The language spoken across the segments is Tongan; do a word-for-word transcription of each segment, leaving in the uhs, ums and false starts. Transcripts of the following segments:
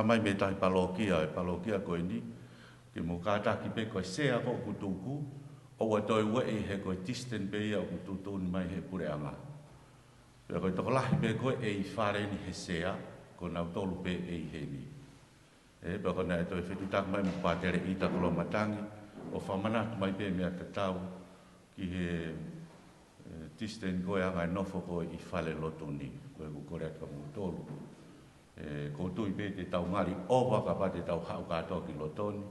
Mai mei he tahi palokia, e palokia ko eni, ke mou kātaki pē ko e sea ko ē ʻoku tuku, ʻoua toe ueʻi he ko e distance pē ia ʻoku tuʻutuʻuni mai he puleʻanga. Pea ko e tokolahi pē ko ē ʻe ʻi fale ni he sea, ko nautolu pē ʻe ʻi heni. ʻE, pea ko ʻene toe fetuʻutaki mai mo Pātele ʻIta Koloamatangi, ʻo fakamanatu mai pē meʻa tatau ki he, ʻe, distance ko ē ʻa e ngaahi nofo ko ē ʻi falelotu ni, ko ʻeku kole atu kia moutolu. ʻE, ʻoku ou tui pē te tau ngali ʻova kapau te tau haʻu kātoa ki loto ni.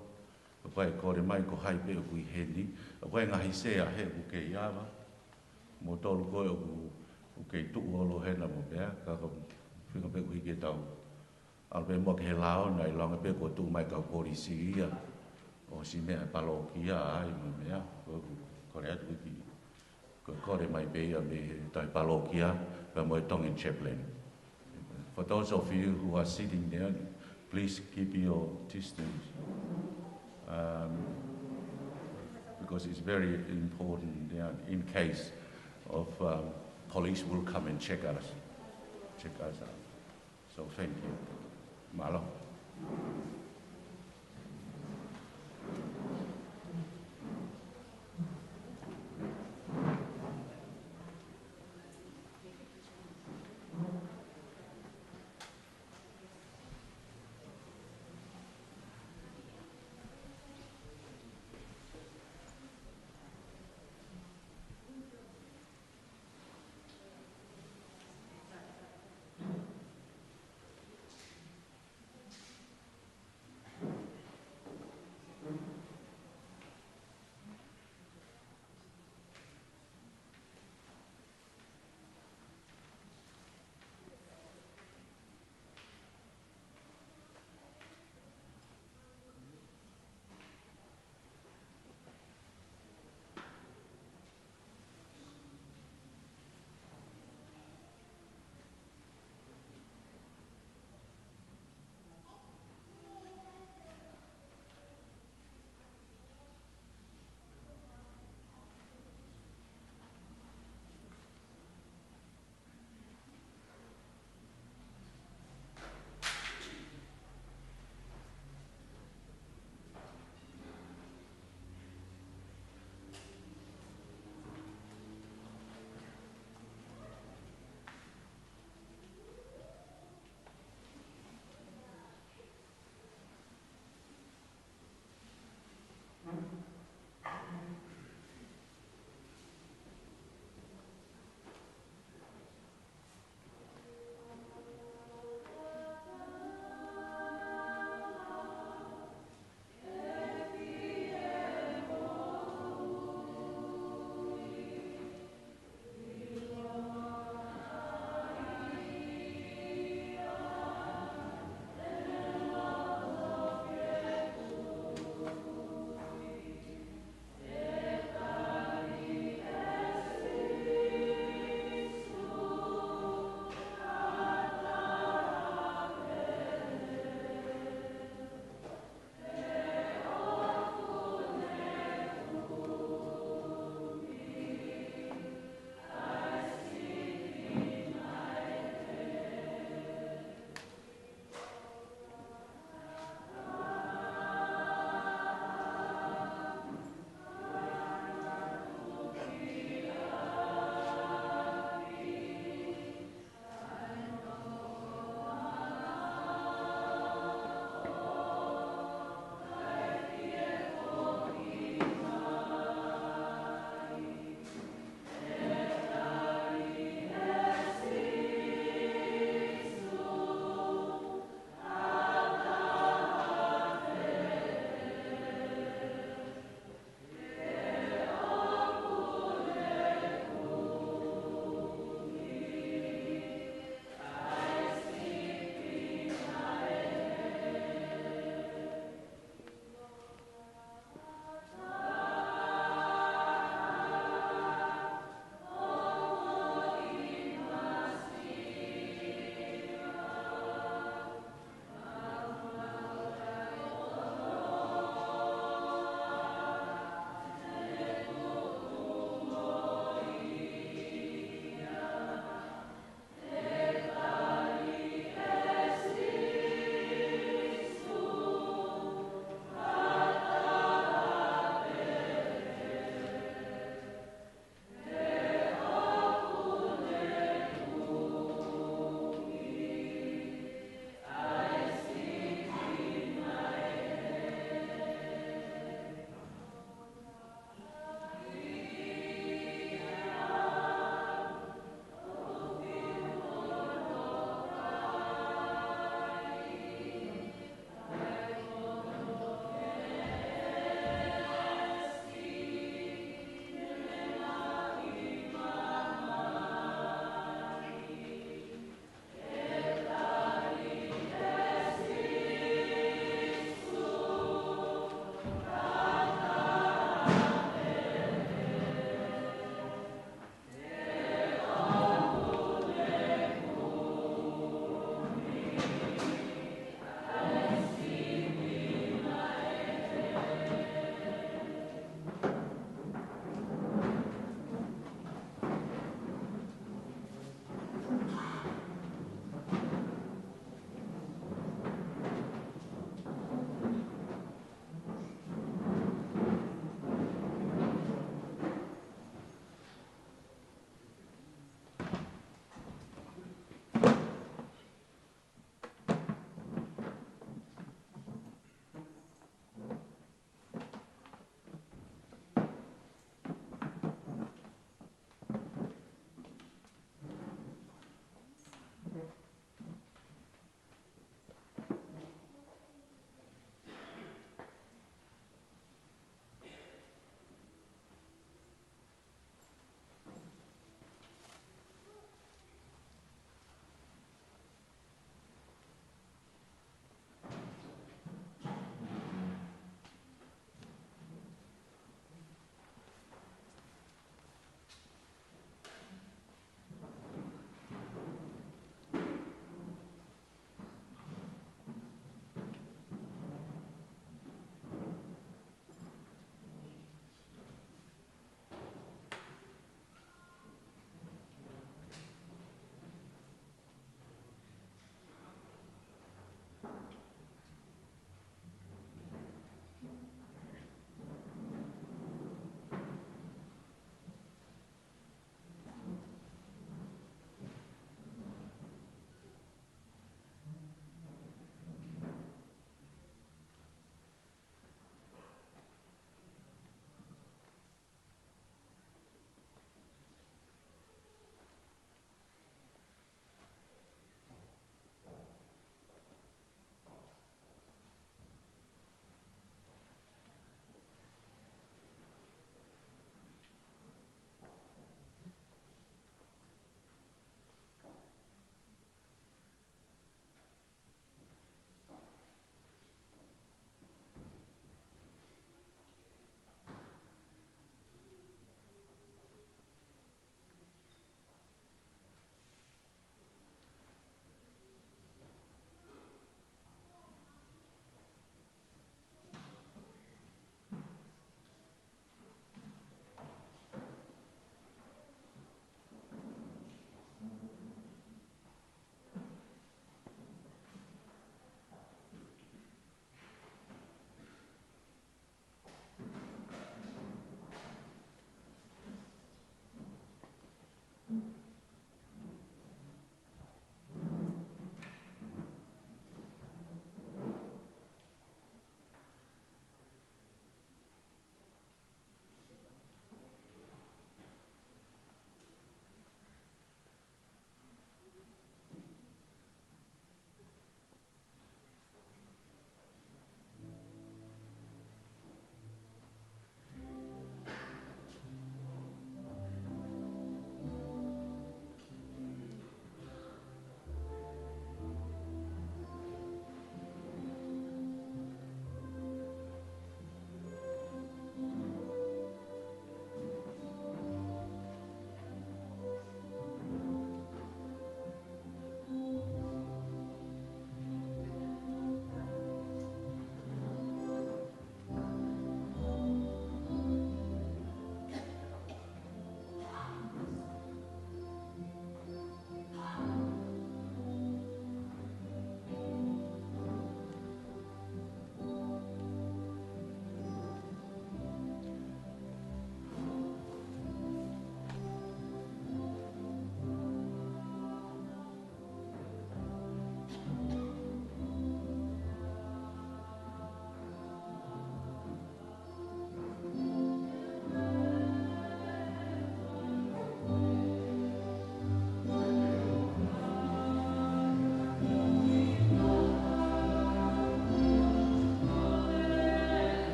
ʻOku ʻikai kole mai ko hai pē ʻoku ʻi heni, ʻoku ʻikai ngaahi sea he ʻoku kei ava. Moutolu ko ē ʻoku, ʻoku kei tuʻu ʻo ʻalu hena mo meʻa, ka ko e feinga pē ʻoku ʻikai ke tau ʻalu pē muʻa ki he lao na, ʻilonga pē kuo tuʻu mai kau kolisi ia. ʻOsi meʻa palokia ai mo meʻa, ko ʻeku kole atu ki, ko e kole mai pē ia mei he tahi palokia, pea mo e Tongan chaplain. For those of you who are sitting there, please keep your distance. Um, because it's very important there in case of, um, police will come and check us, check us out. So thank you. Mālō.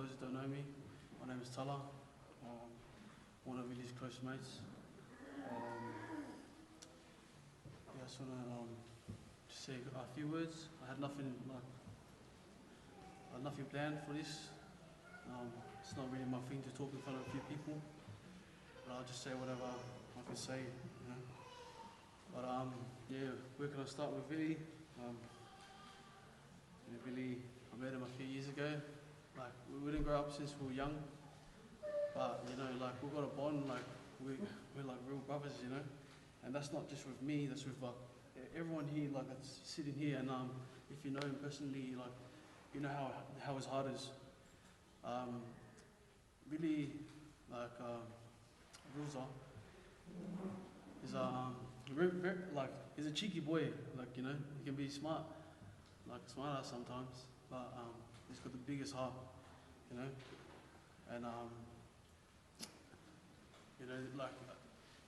Those who don't know me, my name is Tala. Um, one of Billy's close mates. Um, yeah, I just wanna, um, just say a few words. I had nothing, like, I had nothing planned for this. Um, it's not really my thing to talk in front of a few people, but I'll just say whatever I can say, you know. But, um, yeah, where can I start with Billy? Um, you know, Billy, I met him a few years ago. Like, we, we didn't grow up since we were young, but, you know, like, we've got a bond, like, we, we're, like, real brothers, you know. And that's not just with me, that's with, like, e-, everyone here, like, that's sitting here. And, um, if you know him personally, like, you know how, how his heart is. Um, Billy, like, um, Vilza, he's, um, very, very, like, he's a cheeky boy, like, you know, he can be smart, like, smart ass sometimes, but, um, he's got the biggest heart, you know, and, um, you know, like,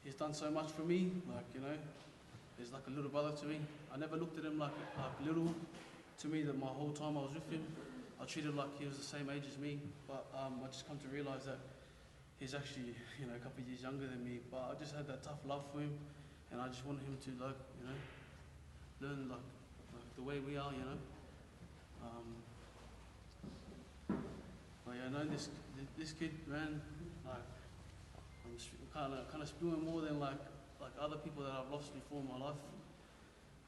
he's done so much for me, like, you know, he's like a little brother to me. I never looked at him like, like, little to me that my whole time I was with him. I treated him like he was the same age as me, but, um, I just come to realize that he's actually, you know, a couple of years younger than me, but I just had that tough love for him, and I just wanted him to, like, you know, learn, like, like, the way we are, you know. Um, like, I know this, this kid, man, like, I'm kinda, kinda spewing more than, like, like, other people that I've lost before in my life.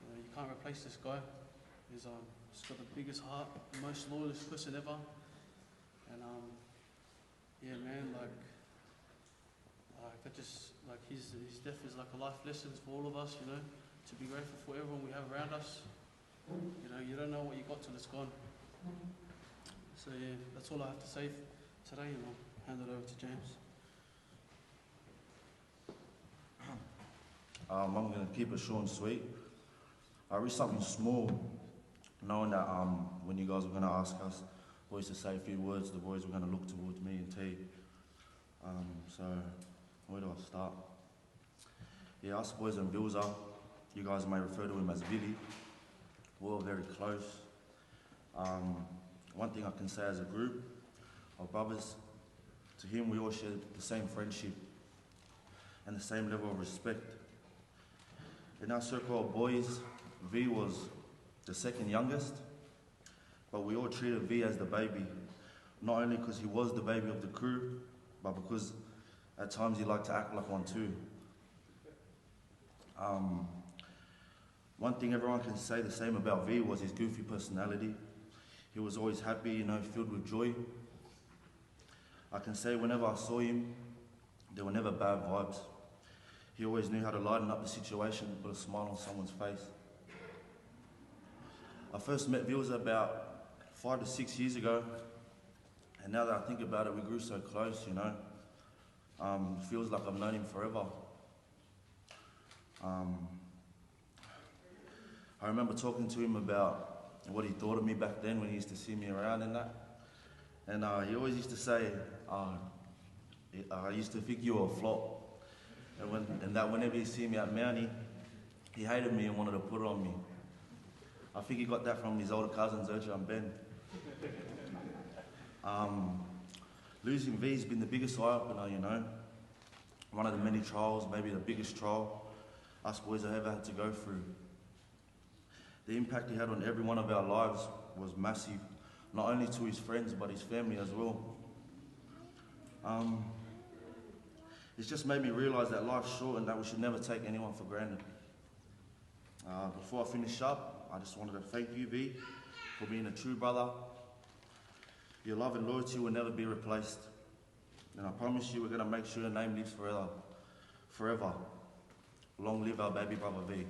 You know, you can't replace this guy. He's, um, he's got the biggest heart, most loyalist person ever. And, um, yeah, man, like, like, that just, like, his, his death is like a life lesson for all of us, you know, to be grateful for everyone we have around us. You know, you don't know what you got till it's gone. So, yeah, that's all I have to say f-, today, and I'll hand it over to James. Um, I'm gonna keep it short and sweet. I read something small, knowing that, um, when you guys were gonna ask us boys to say a few words, the boys were gonna look towards me and T. Um, so, where do I start? Yeah, us boys in Vilza, you guys may refer to him as Billy. We're all very close. Um, one thing I can say, as a group of brothers, to him, we all share the same friendship and the same level of respect. In our circle of boys, V was the second youngest, but we all treated V as the baby, not only 'cause he was the baby of the crew, but because at times he liked to act like one too. Um, one thing everyone can say the same about V was his goofy personality. He was always happy, you know, filled with joy. I can say whenever I saw him, there were never bad vibes. He always knew how to lighten up the situation and put a smile on someone's face. I first met Vilza about five to six years ago, and now that I think about it, we grew so close, you know. Um, feels like I've known him forever. Um, I remember talking to him about what he thought of me back then when he used to see me around and that. And, uh, he always used to say, uh, "I, I used to think you were a flop." And when, and that whenever he see me at Mountie, he hated me and wanted to put it on me. I think he got that from his older cousins, Ocha and Ben. Um, losing V's been the biggest eye-opener, you know. One of the many trials, maybe the biggest trial us boys have ever had to go through. The impact he had on every one of our lives was massive, not only to his friends, but his family as well. Um, it's just made me realize that life's short and that we should never take anyone for granted. Uh, before I finish up, I just wanted to thank you, V, for being a true brother. Your love and loyalty will never be replaced. And I promise you, we're gonna make sure your name lives forever. Forever. Long live our baby brother V.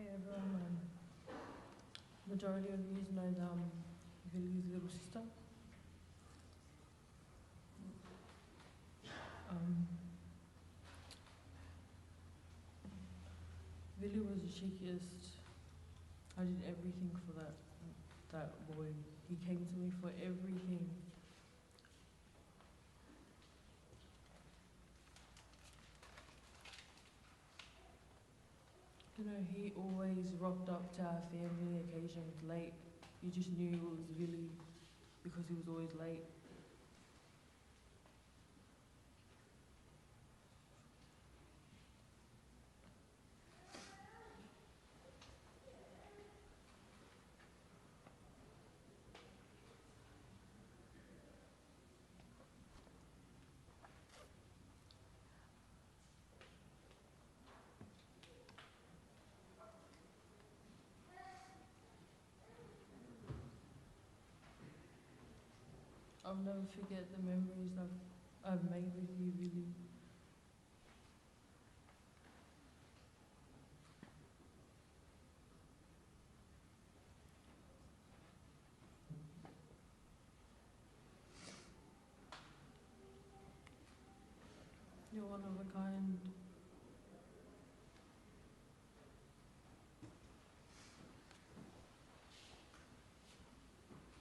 Everyone, um, majority of you know, um, Billy's little sister. Um, Billy was the cheekiest. I did everything for that, that boy. He came to me for everything. You know, he always rocked up to our family occasions late. You just knew it was Billy because he was always late. I'll never forget the memories I've, I've made with you, Billy. You're one of a kind.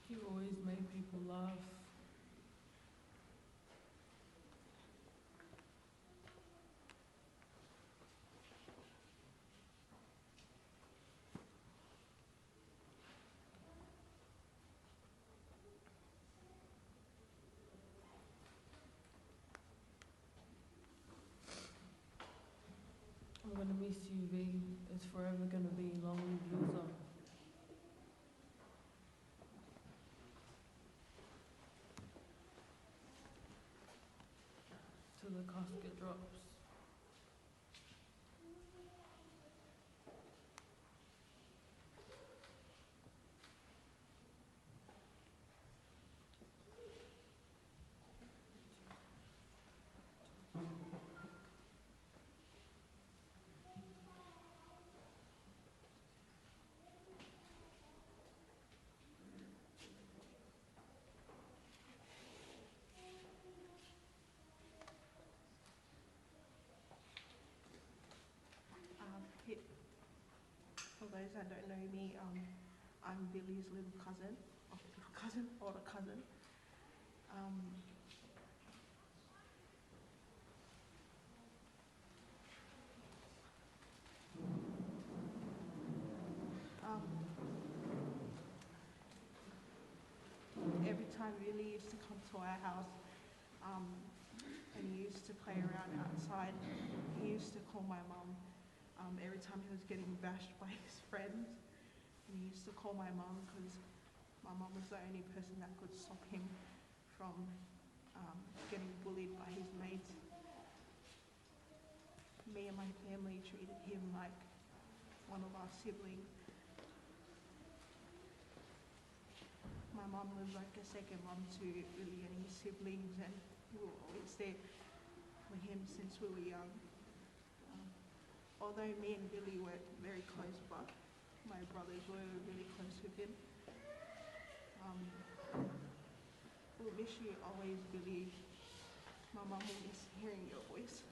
You always made people laugh. I'm gonna miss you, V. It's forever gonna be long live Loser. Till the casket drops. Um, he-, for those that don't know me, um, I'm Billy's little cousin, or little cousin, older cousin. Um, um, every time Billy used to come to our house, um, and he used to play around outside, he used to call my mum, um, every time he was getting bashed by his friends. And he used to call my mum 'cause my mum was the only person that could stop him from, um, getting bullied by his mates. Me and my family treated him like one of our siblings. My mum was like a second mum to Billy and his siblings, and we were always there for him since we were young. Um, although me and Billy weren't very close, but my brothers were really close with him. Um, we'll miss you always, Billy. My mum will miss hearing your voice.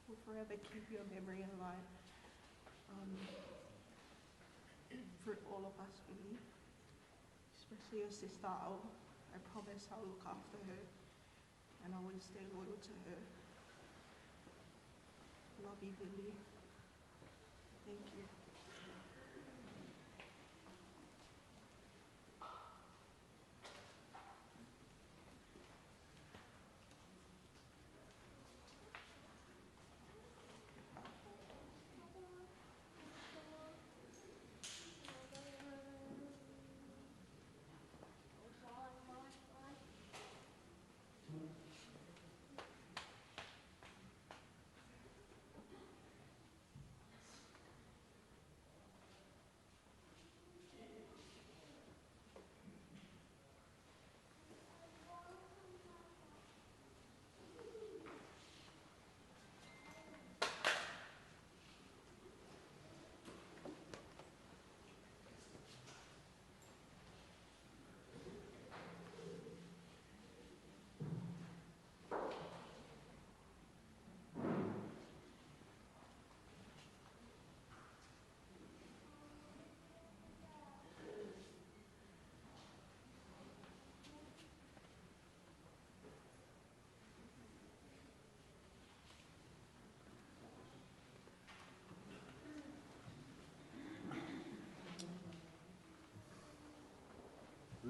We'll forever keep your memory alive, um, for all of us, really. Especially your sister. I'll, I promise I'll look after her. And I will stay loyal to her. Love you, Billy. Thank you.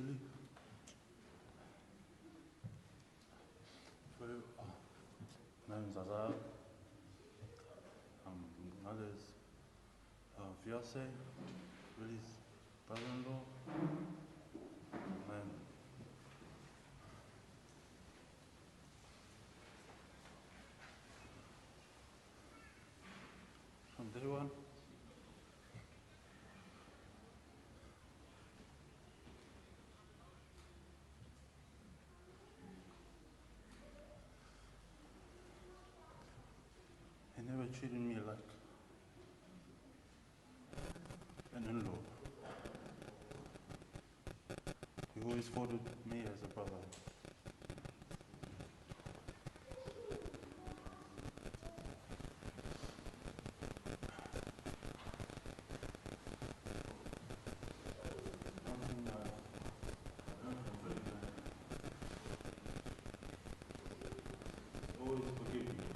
Really? For, uh, my name is Azar. I'm Ngale's, uh, fiance, Willie's brother-in-law. Man. From day one. He never treated me like an in-law. He always fought with me as a brother. One thing I learned from Billy Graham is always forgive me.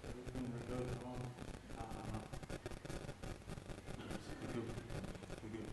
Everything that goes wrong, uh, just forgive, forgive.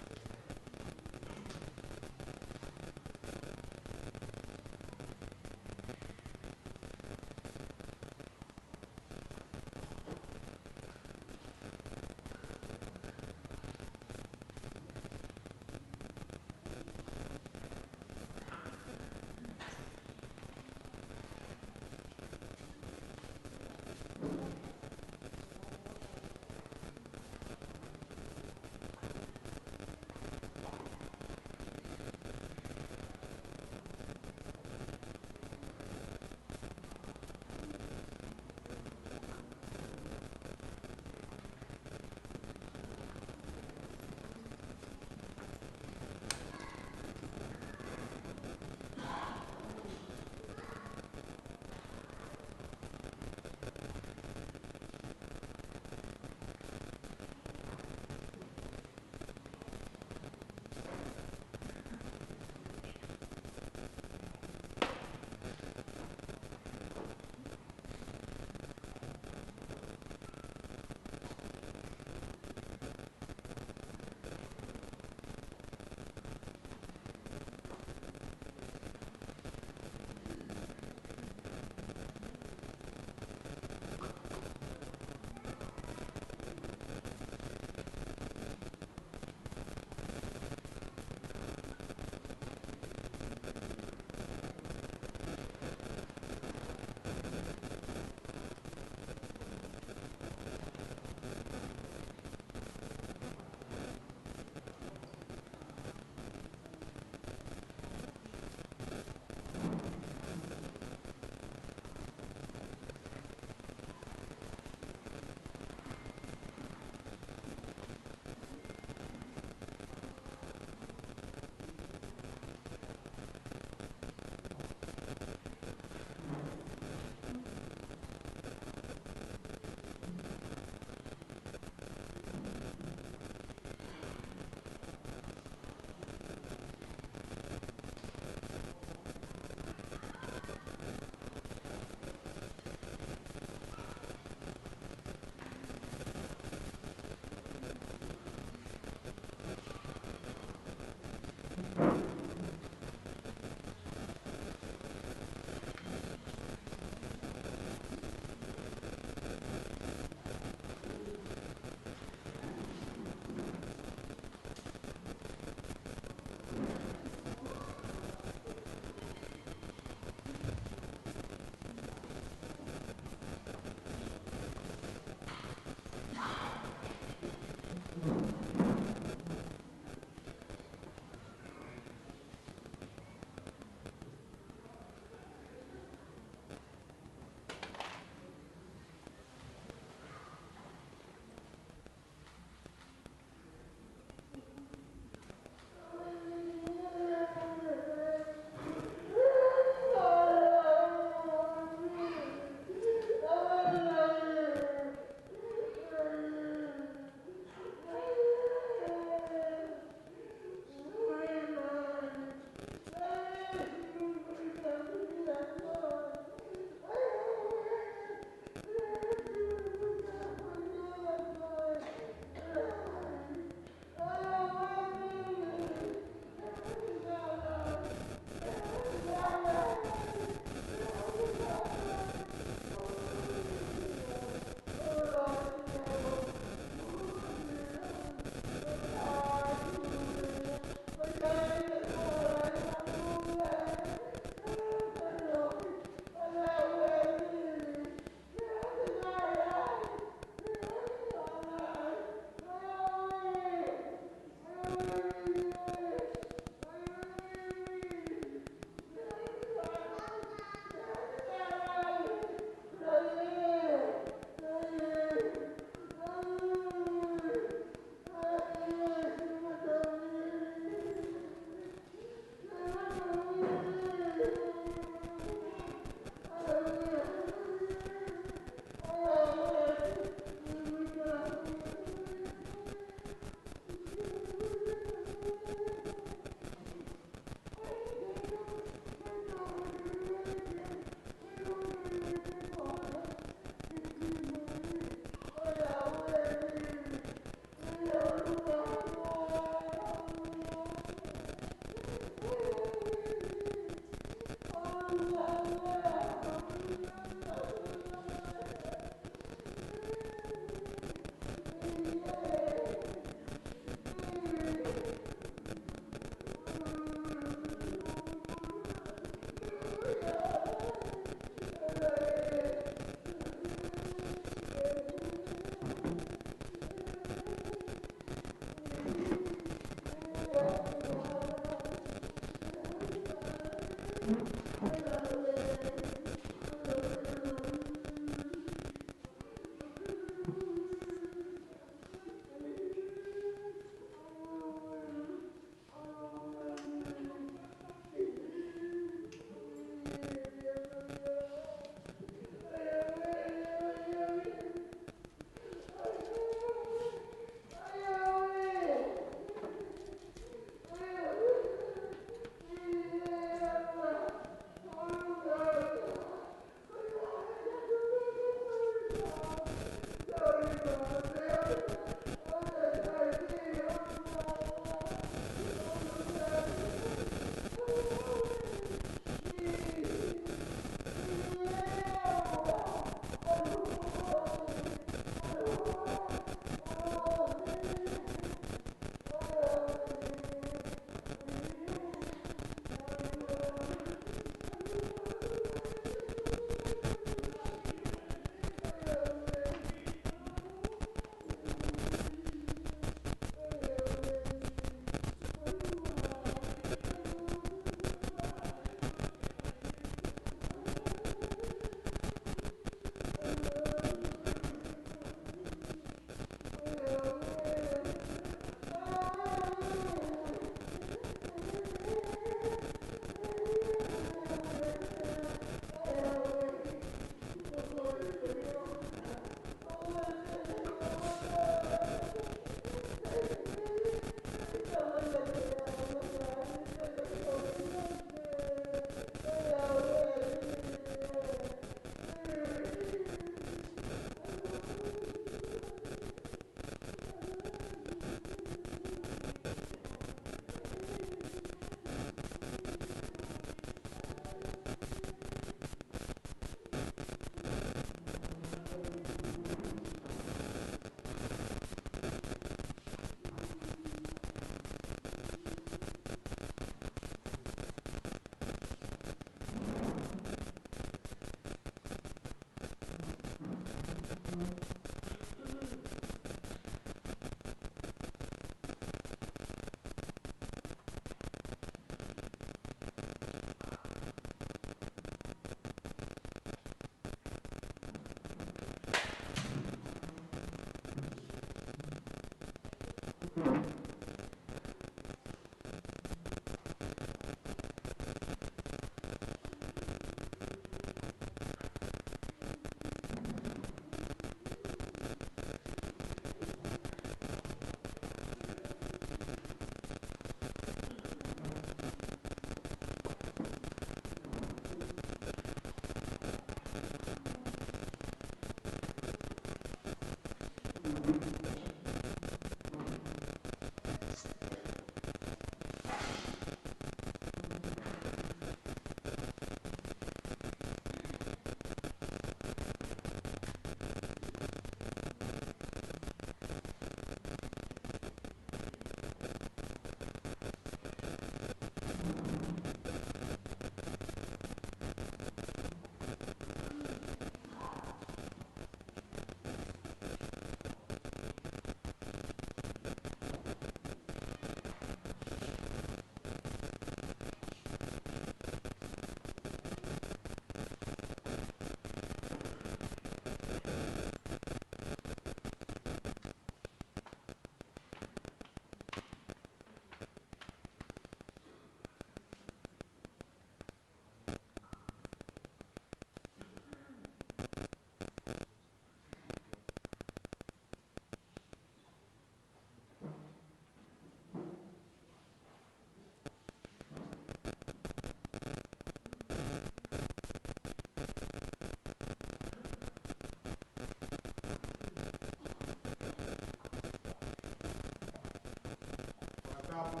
Fakatapu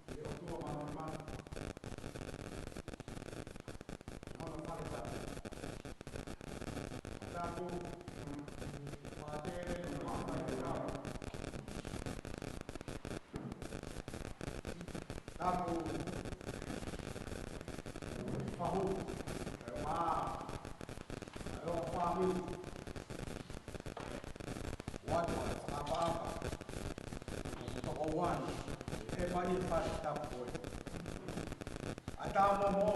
ki he ʻOtua Māfimafi. Hono fale tapu. Tapu, fakatele, fakatele. Tapu, fahu, ʻa e mā, ʻa e ongo fāmili. Watu, ʻa e fakaʻapaʻapa. Toko uani, ʻe mai e fale tapu ko ē. ʻA e tau momo,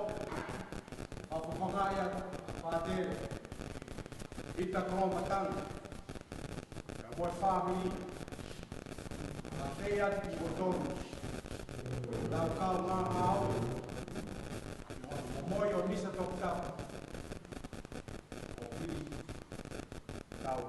Ko e ngaahi atu, Pātele Ita Kolomatanga, pea mo e fāmili, pea pehē atu kimoutolu, lau kau ngā au, mo, mo, mo ʻio Misa Toketā, ʻo Pili Tau.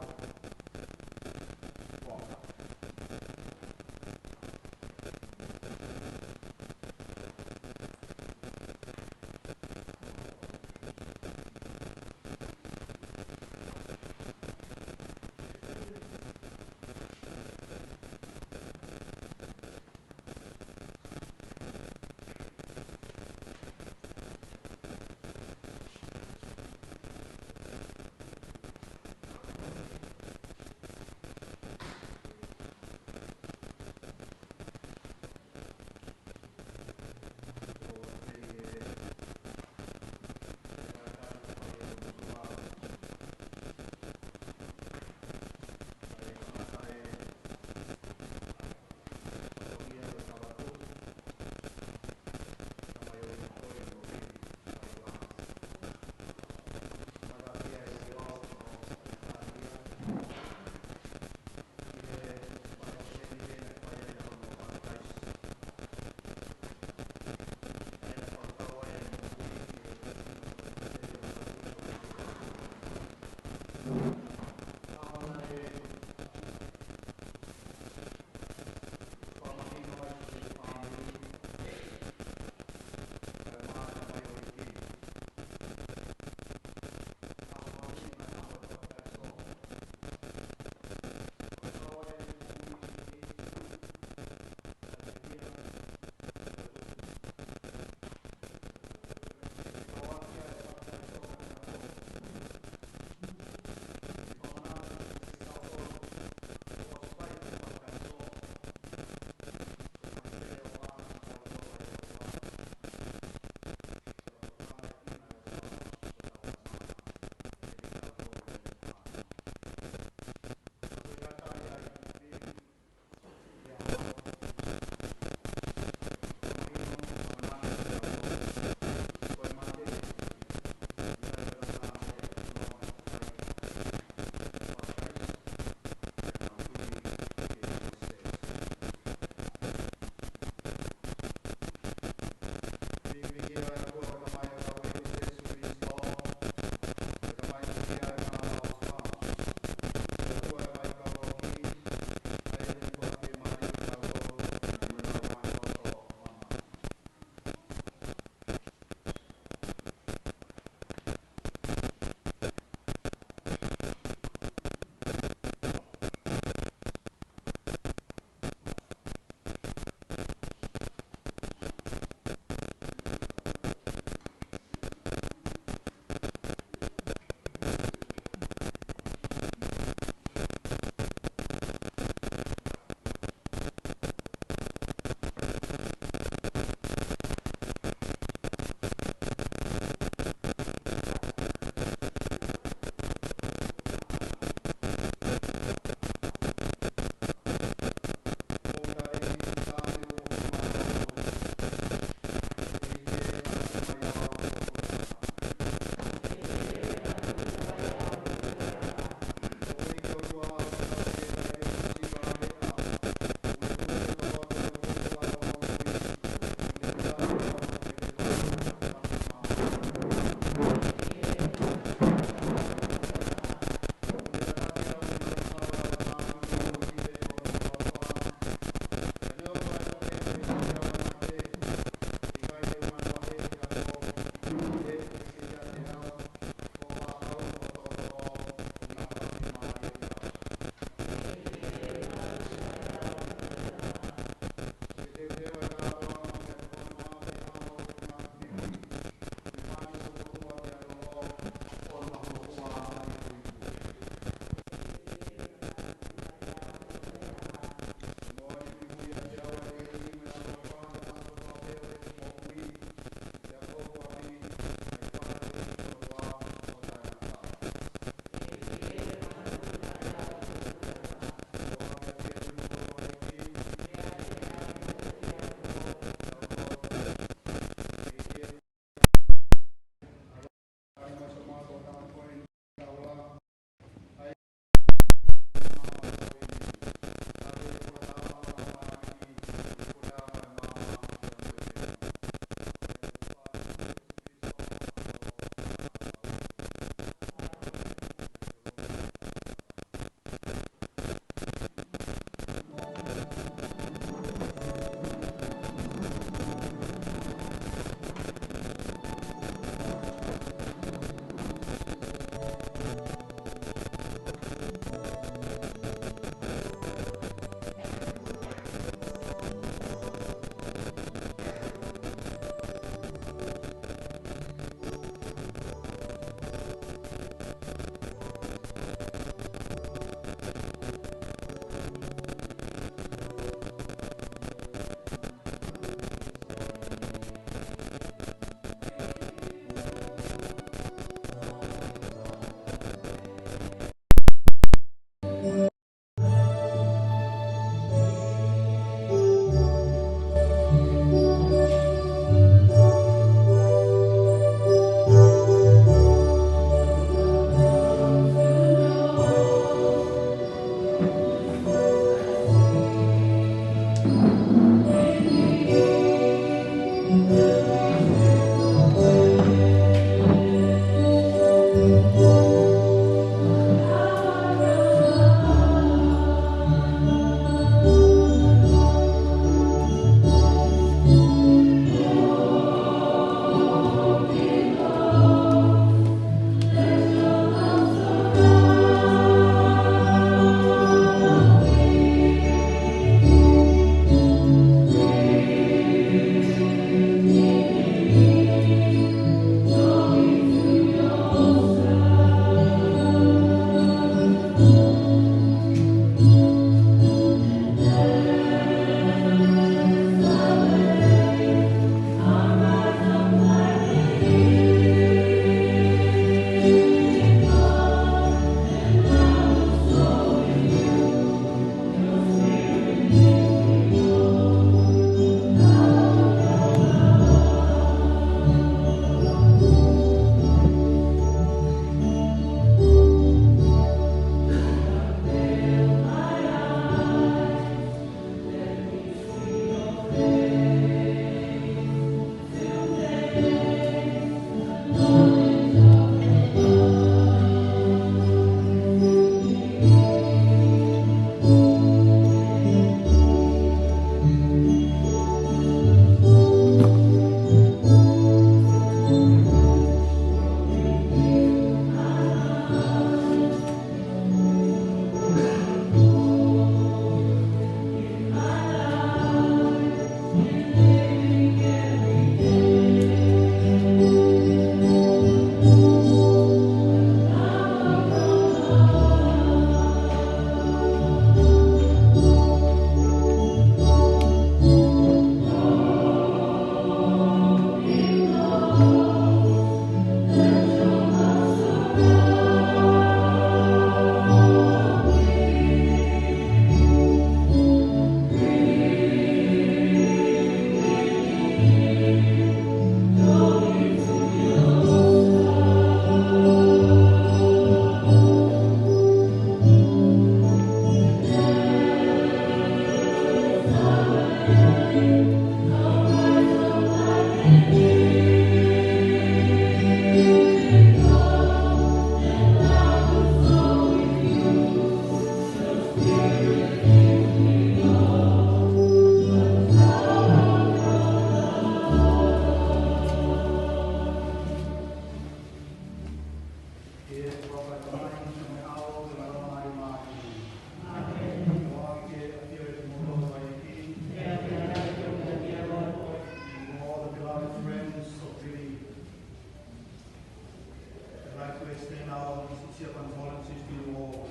I'd like to extend our sincere condolences to you all.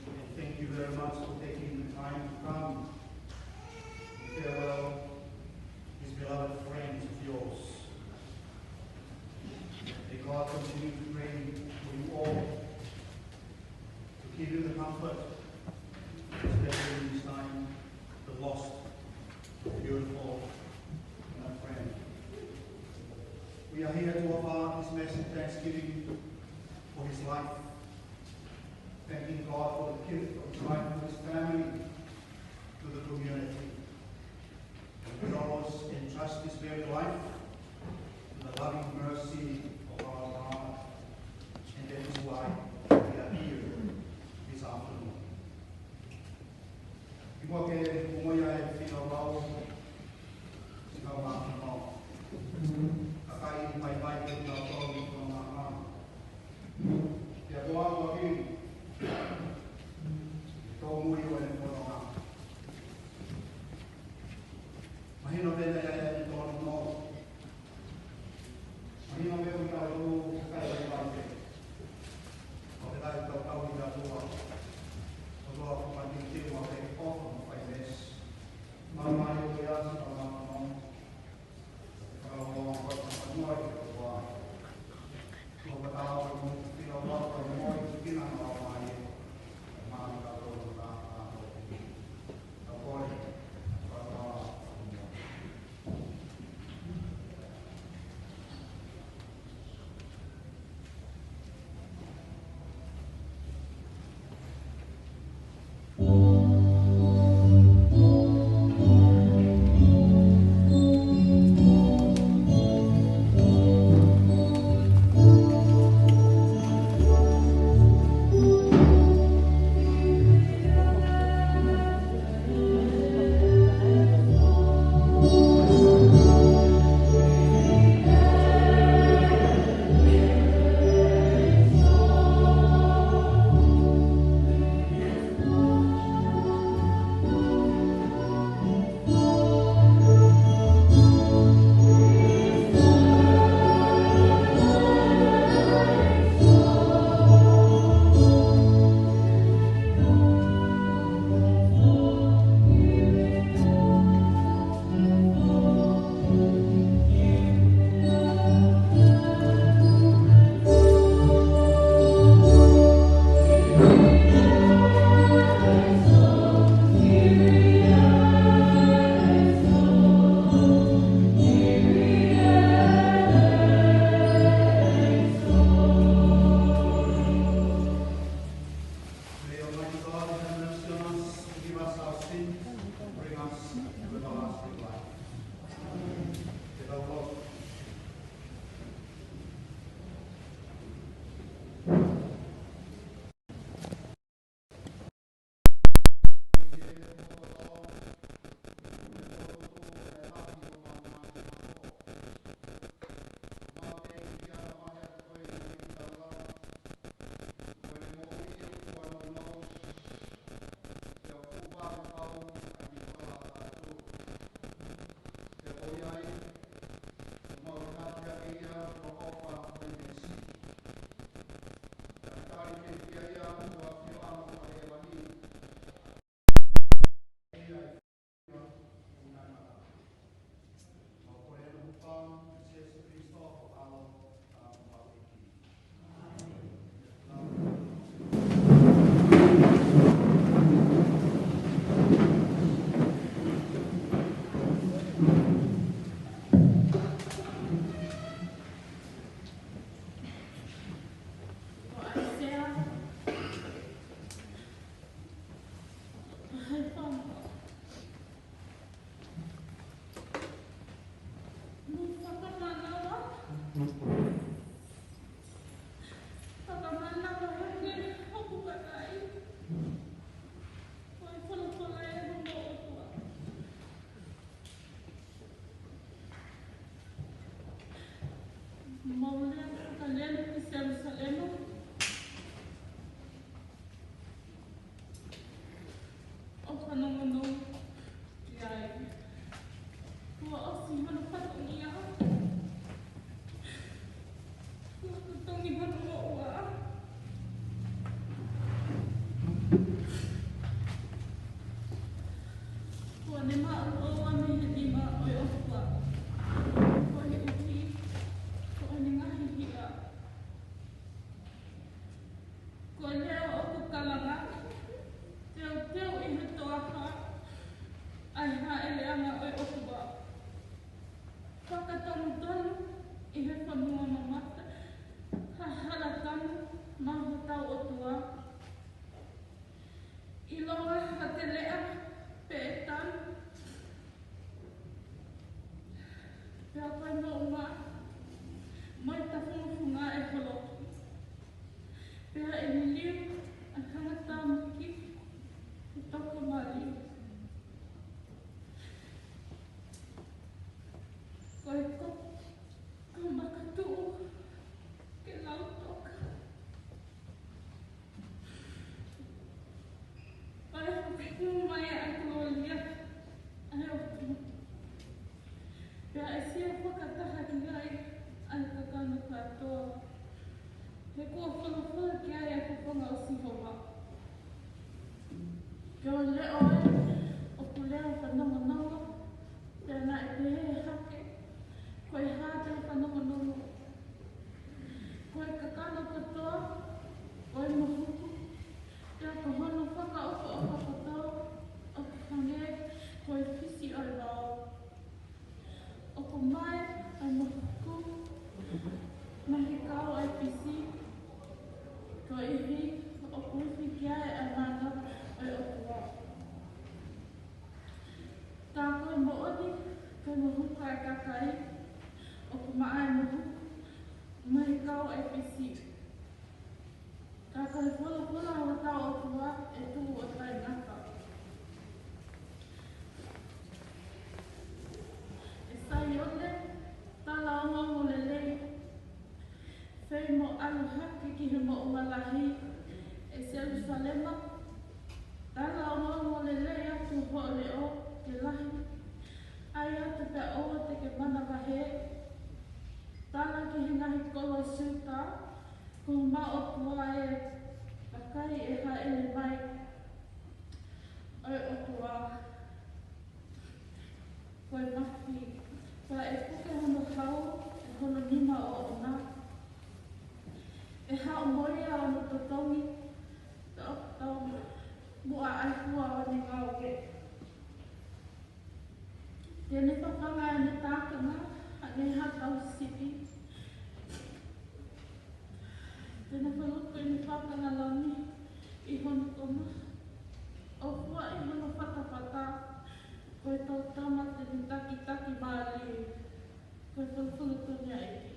And thank you very much for taking the time to come and farewell these beloved friends of yours. May God continue to pray for you all, to give you the comfort, especially in this time, the loss of a beautiful and a friend. We are here to offer this massive thanksgiving for his life, thanking God for the gift of life for his family, to the community. And we always entrust this very life to the loving mercy of our God, and that is why we are here this afternoon. Kimuʻa ke u ongoʻi e finangalo ʻi he māmani. Kakai ni, bye bye ke tau tau ni ko māmani. Kia koa koa ki. Tōmui ʻo e fononga. Mahino pē naʻe ʻi ai e tōnounou. Mahino pē ʻoku tau tō kakai ʻi ai pē. ʻO kakai tau tau ʻi ʻatua. ʻOtua ko mani te ua pē ʻofa mo fai mesi. Mau mai ʻo ia si ka mau mau. Ka mau mau ka mau ʻi ʻatua. Kuo ne maʻu ʻoua mei he nima ʻo e ʻOtua, koeʻuhi ko ʻene ngaahi hiʻa. Ko e leʻo ʻoku kalanga, teuteu ʻi he toafa ʻa e hāʻeleʻanga ʻo e ʻOtua. Fakatonutonu ʻi he fonua mamata ha hala tanu maʻa hotau ʻOtua. ʻIlonga ha teleʻa pe tanu, pea ko e moʻunga mo e tafungofunga ʻe holoki, pea ʻe liliu ʻa e kanga tāmaki ʻe toko mali. Ko e ko, ko e makatuʻu ke lautoka. Pea ʻe fakahū mai ʻa e kolōlia ʻa e ʻOtua, pea ʻe sio fakataha ki ai ʻa e kakano kātoa, he kuo folofola ki ai ʻa e fofonga ʻo Sihova. Ko e leʻo ē ʻoku lea fanongonongo, pea naʻe pehē hake, ko e hā te u fanongonongo? Ko e kakano kotoa ʻo e mohuku, pea ko hono fakaʻofoʻofa kotoa ʻoku hangē ko e fisi ʻo e vao. ʻOku mae ʻa e mohuku mei he kau ʻa e fisi, koeʻuhi ʻoku ifi ki ai ʻa e mana ʻo e ʻOtua. Ka ko e moʻoni, ko e mohuku ʻa e kakai, ʻoku maʻa ʻa e mohuku mei he kau ʻa e fisi. Ka ko e folofola ʻa hotau ʻOtua ʻe tuʻu ʻo taʻengata. ʻE Saione, talaongoongo lelei, fei mo ʻalu hake ki he moʻunga lahi, ʻe Selusalema, talaongoongo lelei atu hoʻo leʻo ke lahi, ʻai atu pea ʻoua te ke manavahē. Tala ki he ngaahi kolo ʻo Siuta, ko homau ʻOtua ē, vakai, ʻe hāʻele mai ʻa e ʻOtua ko e mafi, pea ʻe puke hono hau ʻe hono nima ʻoʻona. ʻE haʻu mo ia ʻa hono totongi, pea ʻoku tau muʻa ʻa e hua ʻo ʻene ngāue. Te ne fafanga ʻene tākanga hangē ha tauhi sipi. Te ne faluku ʻene fākanga lami ʻi hono toma, ʻo fua ʻi hono fatafata, ko e tautama te ne takitaki mālie. Ko e folofola tonu ʻa e ʻEiki.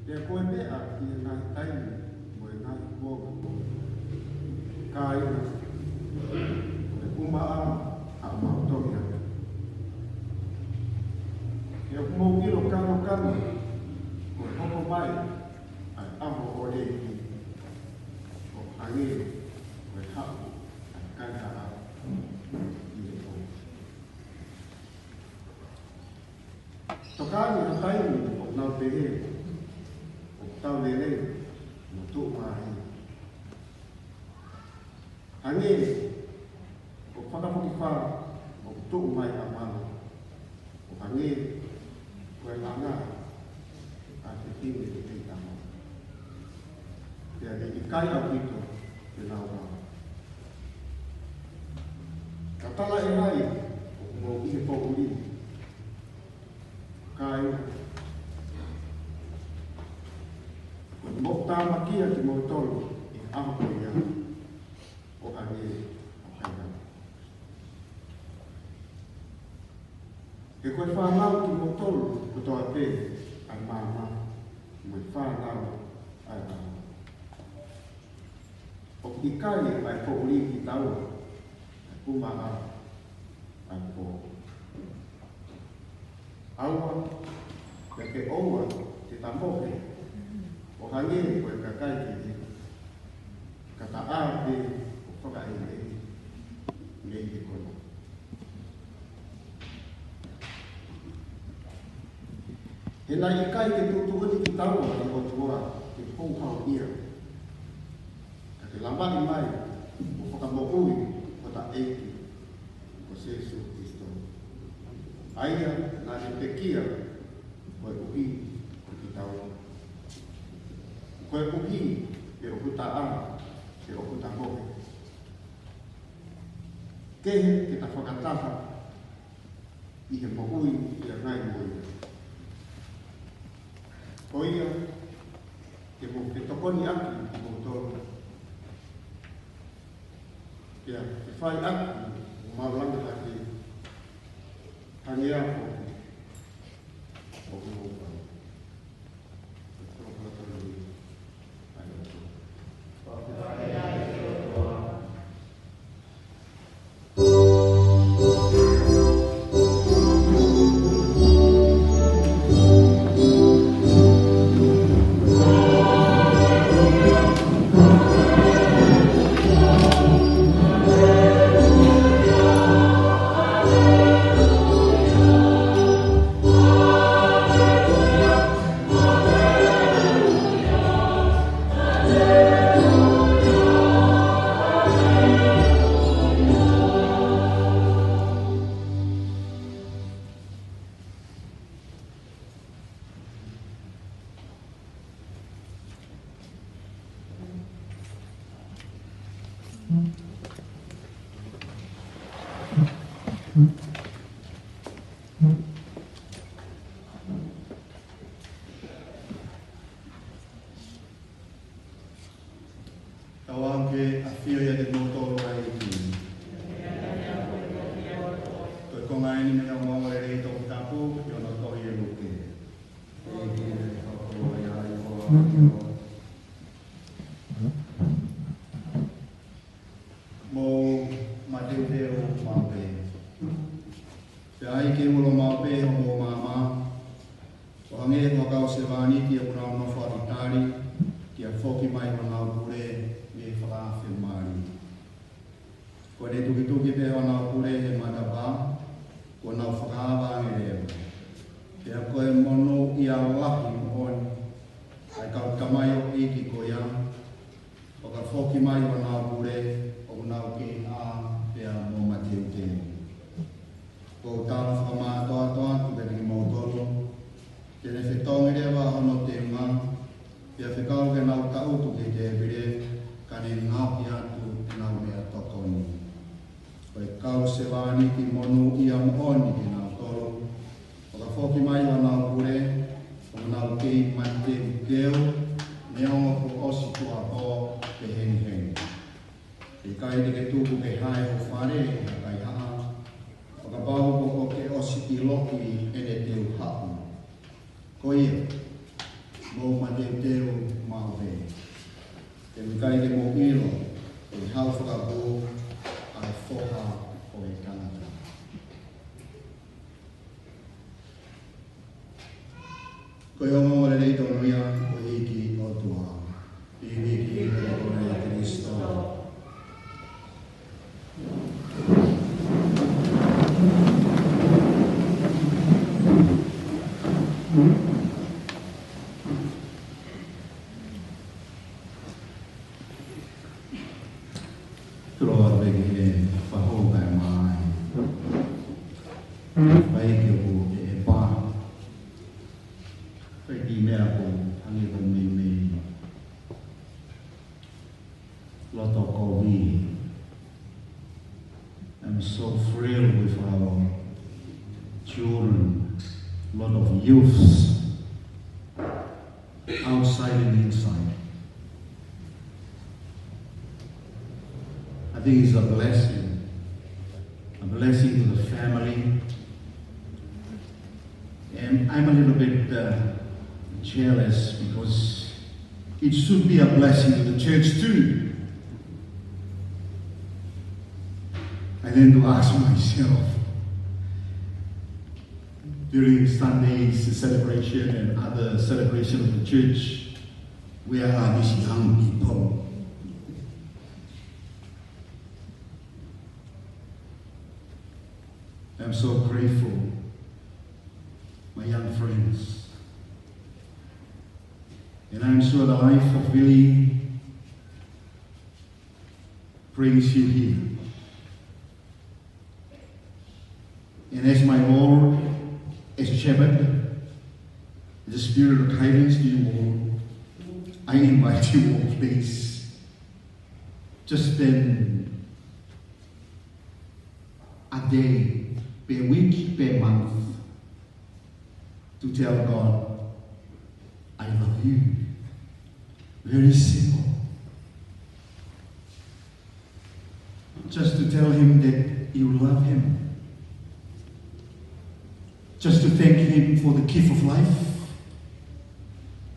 Pea ko e meʻa ʻi he ngaahi taimi mo e ngaahi kuonga, kāinga, ko e ʻumaʻā ʻa ʻemau tohi atu. He ʻoku mou ʻilo kānokanou ko e hoko mai ʻa e ʻaho ʻo e ʻEiki, ʻo hangē ko e haʻu ʻa e kaikaʻa ʻi he pō. Tokanga ha taimi ʻoku nau pehē ʻoku tau lelei mo tuʻumālie. Hangē ko e fakafokifā ʻoku tuʻu mai ʻa Malo, ʻo hangē ko e langa ʻa e fefine ʻi he tama. Pea ʻe ʻikai ʻaupito ke nau vā. Ka talaʻehai ʻoku mou ʻi he poʻuli, kāinga, ko e moʻutāmakia kimoutolu ʻi he ʻaho ko ia, ʻo hangē ko e kaikaʻa. He ko e fānau kimoutolu kotoa pē ʻa e maama, mo e fānau ʻa e ʻaho. ʻOku ʻikai ʻa e poʻuli kitaua, ʻa e ʻumaʻā ʻa e pō. ʻAua, pea ke ʻoua te ta mohe ʻo hangē ko e kakai kehe, ka ta ʻā pē ʻo fakaʻehiʻehi mei he kona. He naʻe ʻikai ke tuʻutuʻuni kitaua ʻe he ʻOtua ke houhau ia, ka ke lavaʻi mai ʻo fakamoʻui hota ʻEiki ko Sīsū Kalaisi, ʻa ia naʻa ne pekia koeʻuhi ko kitaua, koeʻuhi ke ʻoua te ta ʻā, ke ʻoua te ta mohe. Kehe ke ta fakataha ʻi he moʻui ʻi he ngaahi moʻui. Ko ia, ke mou fetokoniʻaki kimoutolu, pea ke fai ʻaki homau langa hake, hangē ko ia ʻoku mou fai. Tau ō ki he ʻafio ʻiate kimoutolu ʻa e ʻEiki. Ko e konga eni mei he ongoongolelei toputapu ʻi hono tohi ʻe Luke. ʻEiki, ʻe fakakoloa ia ai ko Mou mateuteu maʻu pē. Pea ʻai ke ulo maʻu pē homou maama, ʻo hangē ko ha kau sevāniti ʻoku nau nofo ʻaki tali, ke foki mai honau pule mei he fakaafe mali. Ko ʻene tukituki pē honau pule he matapā, kuo nau fakaava ange leva. Pea ko e monūʻia lahi moʻoni ʻa e kau tamaioʻeiki ko ia, ʻo ka foki mai honau pule, ʻoku nau kei ʻā pea mo mateuteu. ʻOku ou tala fakamātoato atu kiate kimoutolu, te ne fetongi leva hono teunga, pea fekau ke nau taʻutu ki he tēpile, ka ne ngaohi atu ʻenau meʻatokoni. Ko e kau sevāniti monūʻia moʻoni kinautolu, ʻo ka foki mai honau pule, ʻoku nau kei mateuteu, neongo kuo ʻosi tuʻuapō pe hengihengi. ʻIkai te ke tuku ke hae ho fale ʻi ha kaihaʻa, ʻo kapau kuo ke ʻosi ʻiloʻi ʻene teu haʻu. Ko ia, mou mate Ko e ongoongolelei tonu ia ʻo e ʻEiki ko e ʻOtua. ʻI he ʻEiki ko e ʻOtua ʻia Kalaisi. Tulo atu pē ki he fakahoko kae mai. Fai ke u e e pa. Fai ki meʻa ko hangē ko meimei. Loto kovi. I'm so thrilled with our children. Lot of youths. Outside and inside. I think it's a blessing, a blessing to the family. And I'm a little bit uh, jealous because it should be a blessing to the church too. I tend to ask myself, during Sunday's celebration and other celebration of the church, where are these young people? I'm so grateful, my young friends. And I'm sure the life of Billy brings you here. And as my role as a shepherd, the spirit of guidance to you all, I invite you all, please, just spend a day per week, per month, to tell God, "I love you." Very simple. Just to tell him that you love him. Just to thank him for the gift of life.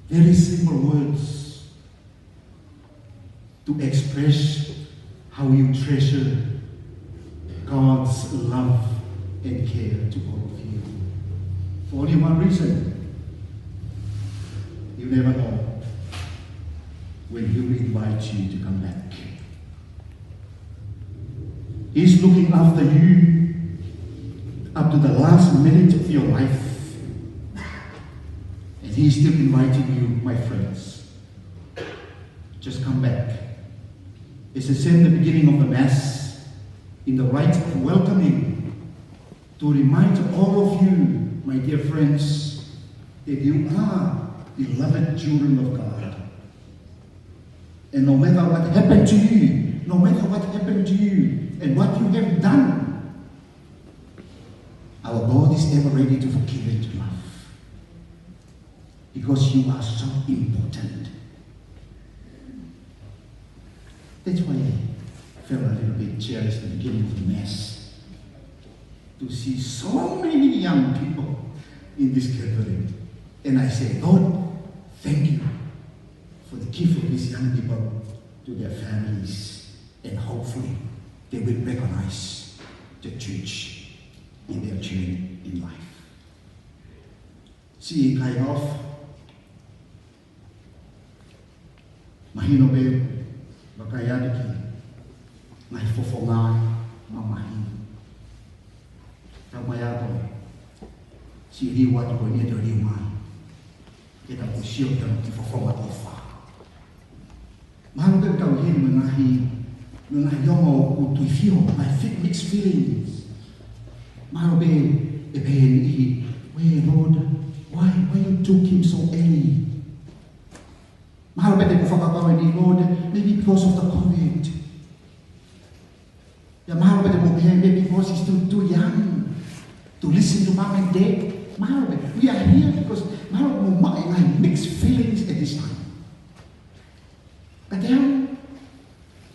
Very simple words to express how you treasure God's love and care to all of you. For only one reason, you never know when he will invite you to come back. He's looking after you up to the last minute of your life. And he's still inviting you, my friends. Just come back. It's the same the beginning of the Mass, in the rite of welcoming, to remind all of you, my dear friends, that you are beloved children of God. And no matter what happened to you, no matter what happened to you, and what you have done, our God is ever ready to forgive and to love. Because you are so important. That's why I felt a little bit jealous at the beginning of the Mass to see so many young people in this gathering. And I say, "Lord, thank you for the gift of these young people to their families. And hopefully they will recognize the church in their journey in life." Siʻi kakai ʻofa, mahino pē, vakai atu ki he ngaahi fofonga mamahi. Tau mai atu, siʻi liu atu ko eni ʻo liu mai. Ke tau sio ki he fofonga ʻofa. Mahalo pē ʻoku tau ʻi heni mo e ngaahi, mo e ngaahi ongo ʻoku tuifio, ngaahi fe-, mixed feelings. Mahalo pē ʻe pehē ʻe niʻihi, "Wē, Lord, why, why you took him so early?" Mahalo pē te ke fakakaukau ʻe niʻihi, "Lord, maybe because of the covid." Pea mahalo pē te mou pehē, "Maybe because he's too, too young to listen to mom and dad." Mahalo pē, we are here because mahalo mou maʻu e ngaahi mixed feelings at this time. Ka te u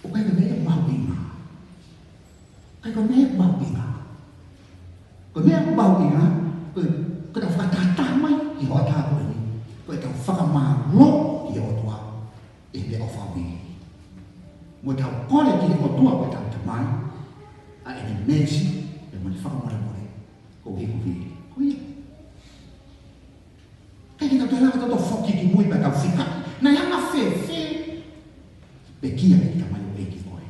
ʻoku ʻikai ko e meʻa ia ʻoku mahuʻinga. ʻIkai ko e meʻa ia ʻoku mahuʻinga. Ko e meʻa ʻoku mahuʻinga, ko e, ko ʻetau fakatahataha mai ʻi he hoʻatā ko eni, ko ʻetau fakamālō ki he ʻOtua ʻi he meʻaʻofa ʻoku ʻi ai. Mo ʻetau kole ki he ʻOtua ko ʻetau Tamai, ʻa ʻene meesi, pea mo ʻene fakamolemole, koeʻuhi ko ia. Ko ia. ʻIkai ke tau toe lava ʻo toe foki ki mui pea tau fika. Naʻe anga fēfē? Pekia ki he tamaioʻeiki ko ē.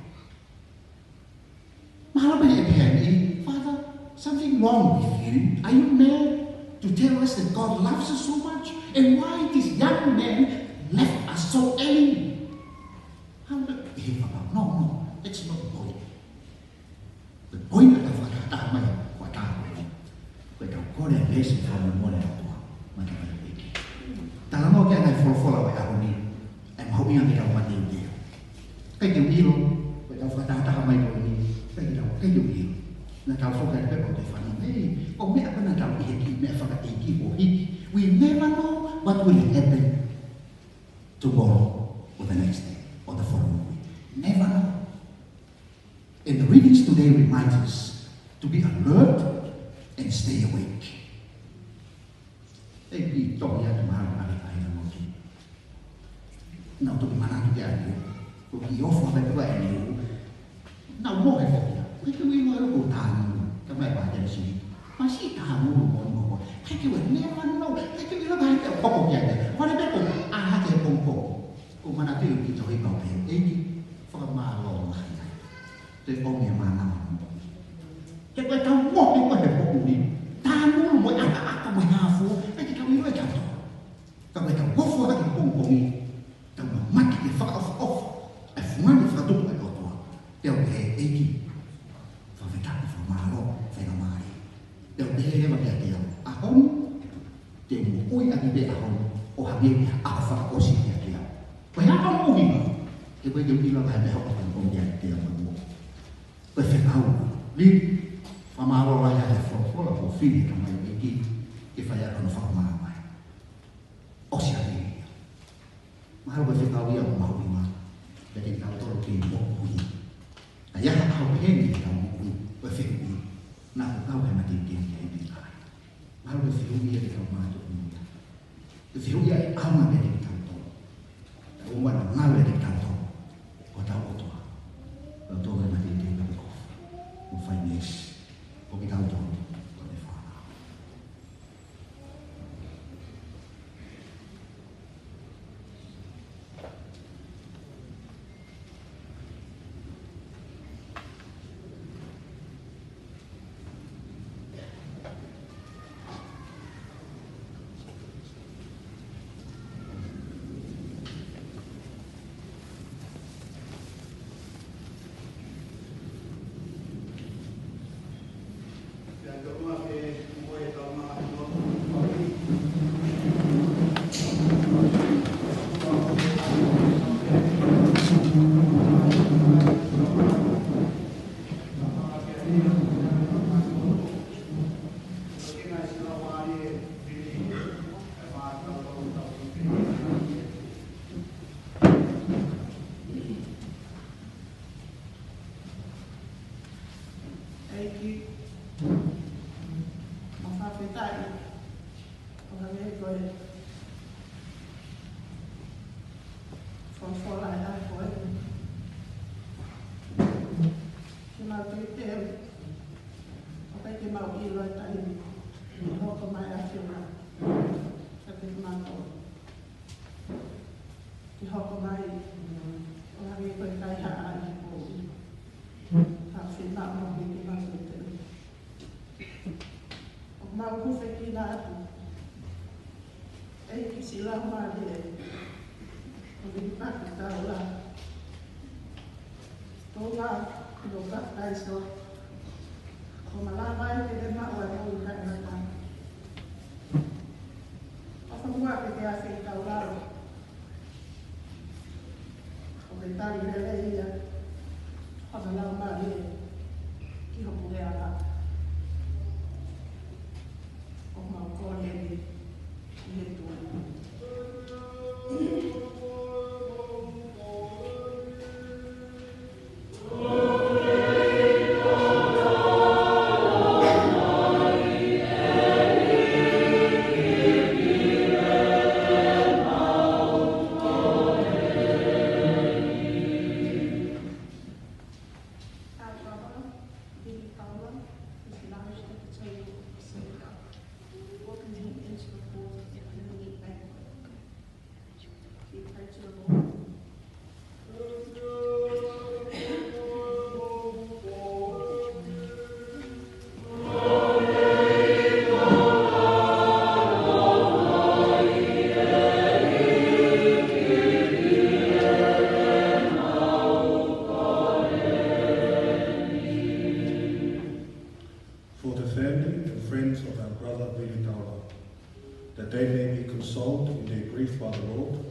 Mahalo pē ʻe pehē ʻe ia, "Father, something wrong with you. Are you mad to tell us that God loves us so much? And why this young man left us so early?" How the, he whakapau, "No, no, that's not the point." The point ʻoku tau fakatahataha mai, ko e taha ko eni. Ko e tau kole ʻa e lesson fakamolemole ʻa e ʻOtua maʻa e tamaioʻeiki. Talanoa ki ai e ngaahi folofola ʻo e ʻaho ni, ʻa e mahuʻinga ke tau mateuteu. ʻIkai ke u ʻilo, ko e tau fakatahataha mai ko eni, ʻikai ke tau, ʻikai ke u ʻilo. Naʻa tau foki atu pē ʻo tau fanongo, "Hei, ko e meʻa ko ē naʻa tau ʻi heni, meʻa fakaʻeiki kuo hiki." We never know what will happen tomorrow or the next day or the following week. Never know. And the readings today remind us to be alert and stay awake. ʻE ki tohi atu mahalo ʻa e ʻai na moki. Naʻa ku toki manatu ki ai, ko e kiʻi ʻofa pē ʻa e niu. Naʻa ku mohe foki ia. Ko e kiʻi ʻilo ʻa e loko tānulu. Ka mai pā te sini. Masiʻi tānulu mo mo ko. Ko e kiʻi ʻilo, never know. Ko e kiʻi ʻilo ʻa e hoko ki ai. Ko e pē ko ʻā hake pongipongi. Ko e manatu ʻi he tohi pau pē. ʻEiki, fakamālō lahi ai. Te o me mana. He ko e tau mohe ko ē he poʻuli. Tānulu mo e ʻakaʻaka mo e hafo. ʻIkai ke tau ʻilo ʻe tautolu. Ka ko e tau ʻofa hake pongipongi. Tau mamata ke fakaʻofoʻofa ʻa e fungani fakatupu ʻa e ʻOtua. Pea u pehē, "ʻEiki, fakafetaʻi, fakamālō, faingamālie." Pea u pehē leva kiate au, "ʻAho ni, te u moʻui ʻaki pē ʻaho ni, ʻo hangē ko e ʻaho fakaʻosi kiate au." Ko e hā hono ʻuhinga? He ko e ke u ʻilo ʻa e meʻa ʻoku hoko kiate au mo. Ko e fekau, lī, fakamālō lahi ʻa e folofola kuo fili ʻe he tamaioʻeiki ke fai ʻaki hono fakamālō mai. ʻOsi ʻa e ia. Mahalo ko e fekau ia ʻoku mahuʻinga. Pea ke tau tolo ke moʻui. ʻA ia ha ʻaho pehē ni ke tau moʻui. Ko e fehuʻi. Naʻa ku kau he mateuteu ki ai pē kai. Mahalo ko e fehuʻi ia ke tau mātuʻaki moʻui. Ko e fehuʻi ia ʻe ʻaonga pē ke tau tolo. Ka ʻoku ʻaonga pē ke tau tolo. Ko hotau ʻOtua. Ko hotau ʻOtua ko e mateuteu ka pe kofu. Mo fai meesi. Ko kitautolu. Ko e fānau. ʻEiki, mau fakafetaʻi, ʻo hangē ko e folofola ʻa e ʻaho ko eni. Ke mau teuteu, ʻo ʻikai ke mau ʻilo ʻa e taimi ʻe hoko mai ai ʻa e ʻAfiona kiate kimautolu. Ke hoko mai, ʻo hangē ko e kaihaʻa ʻi he poʻuli. Ka fina mo ke ke mate te. ʻOku mau hūfekina atu. ʻEiki, siʻi Laumālie. ʻO ke paki taula. Toa, ʻo papitaiso. ʻO malava ai ke te maʻu ʻa e moʻui taʻengata. ʻOfa muʻa ke ke afe ʻi taulalo. ʻO ke tali lelei ia ʻa hono Laumālie ki ho puleʻanga. ʻOku mau kole eni ʻi he tuʻa. That they may be consoled in their grief by the Lord,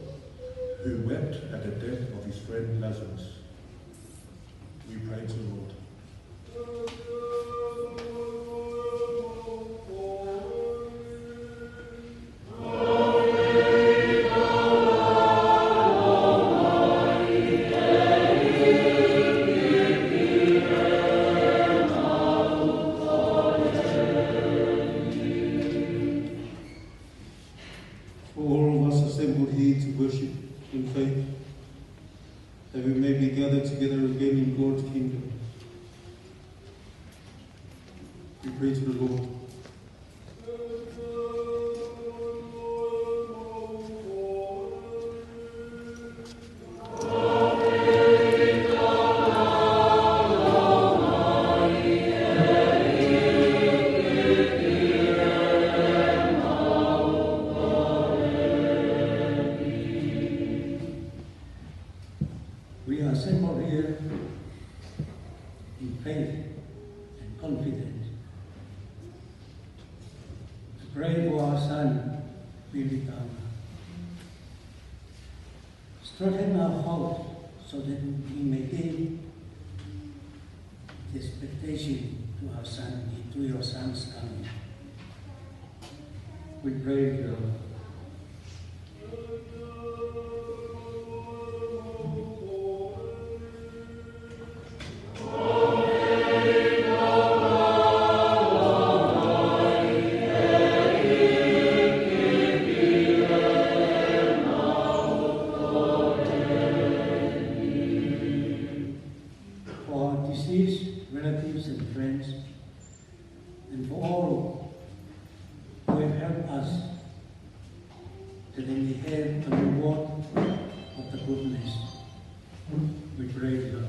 who wept at the death of his friend Lazarus. We pray to the Lord. For all of us assembled here to worship in faith, that we may be gathered together again in God's kingdom. We pray to the Lord. We are assembled here in faith and confidence to pray for our son, Billy Palmer. Strengthen our hope so that we may give the expectation to our son, to your son's coming. We pray, Lord. For our deceased relatives and friends, and for all who have helped us, that they may have a reward of the goodness. We pray, Lord.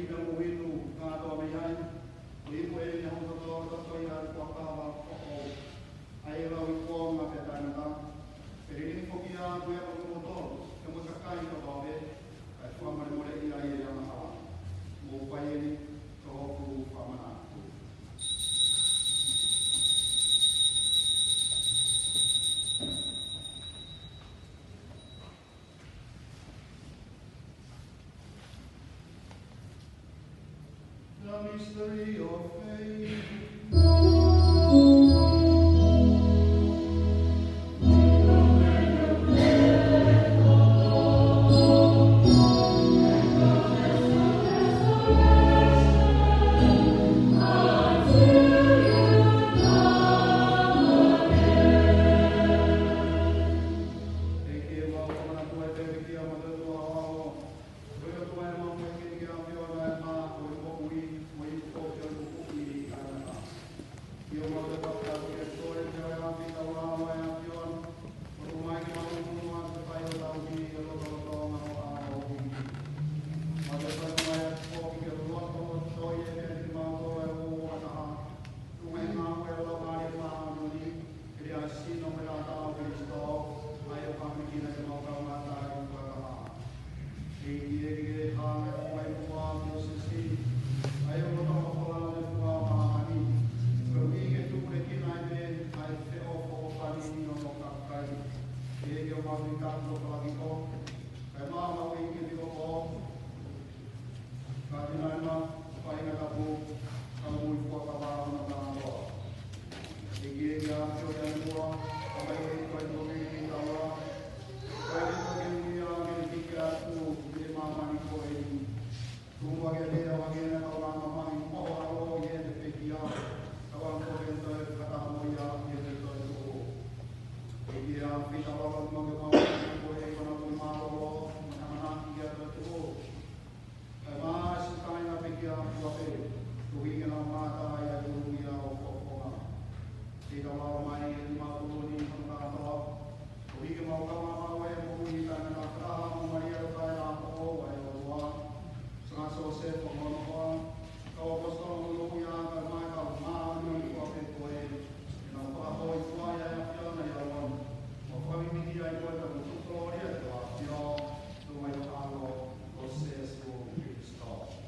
Pea mo e inu, ngā toa mei ai, ʻo inu ʻeni ʻa hoʻo toto, toto ʻi he fuakava foʻou. ʻA ia ʻoku ʻi ai ʻa e kuonga pea taʻengata, pea lilingi foki ʻa e kuonga ʻo kimoutolu, pea mo e kakai kotoa pē, kae fakamolemoleʻi ai ʻa e angahala. Mou fai ʻeni, ko hoku fakamanatu. The mystery of faith. ʻEiki, ke ke hanga ʻo fai muʻa ʻa e siasi, ʻa ia ʻoku tau folofola ʻi he fuʻu māmani. Koeʻuhi ke tupulekina ai pē ʻa e feʻofoʻofani ʻo hoʻo kakai. ʻEiki, ʻoku mau tui tapu ʻoku ʻiate koe, kae maʻu ʻEiki ʻa e pīkitai. Ka ʻi he ngaahi faʻahinga tapu, ka mui fuakava ʻo e māmani. ʻEiki, ʻEiki, ʻa e ʻOtua ʻo e angahala, ʻa e ʻOtua ʻo e moʻui, ʻa e ʻOtua ʻo e moʻui, ʻa e ʻOtua ʻo e moʻui, ʻa e ʻOtua ʻo e moʻui. Tuku ke lea ʻa e ʻOtua ʻo e angahala, ʻa e ʻOtua ʻo e moʻui, ʻa e ʻOtua ʻo e moʻui. ʻEiki, ʻa e ʻOtua ʻo e moʻui, ʻa e ʻOtua ʻo e moʻui. Kae maʻu ʻa e siʻi kāinga pekia ʻa e ʻOtua pē, koeʻuhi ke nau mamata ʻi he ʻuhinga ʻo e fofonga. Ke tau ʻalu mai ʻi he mau tui ni ʻo e kātoa, koeʻuhi ke mau kau maʻu ʻa e moʻui taʻengata, ʻa Sihova Maʻia ʻo e Kainga ʻo e ʻOtua, Sanga Siosefa Moʻonoa, kau ʻaposetolo moʻui ʻa e kakai, kae maʻu ʻa e moʻui ʻa e ʻOtua pē ko ē, ke nau fakahōifua ʻi he ʻAfiona ʻi he ʻaho ni, ʻo fakavivili ai koe pea mo tuku kolōlia ki ho ʻAfio, tuʻunga ʻi ho ʻAlo ko Sēsū Kalaisi.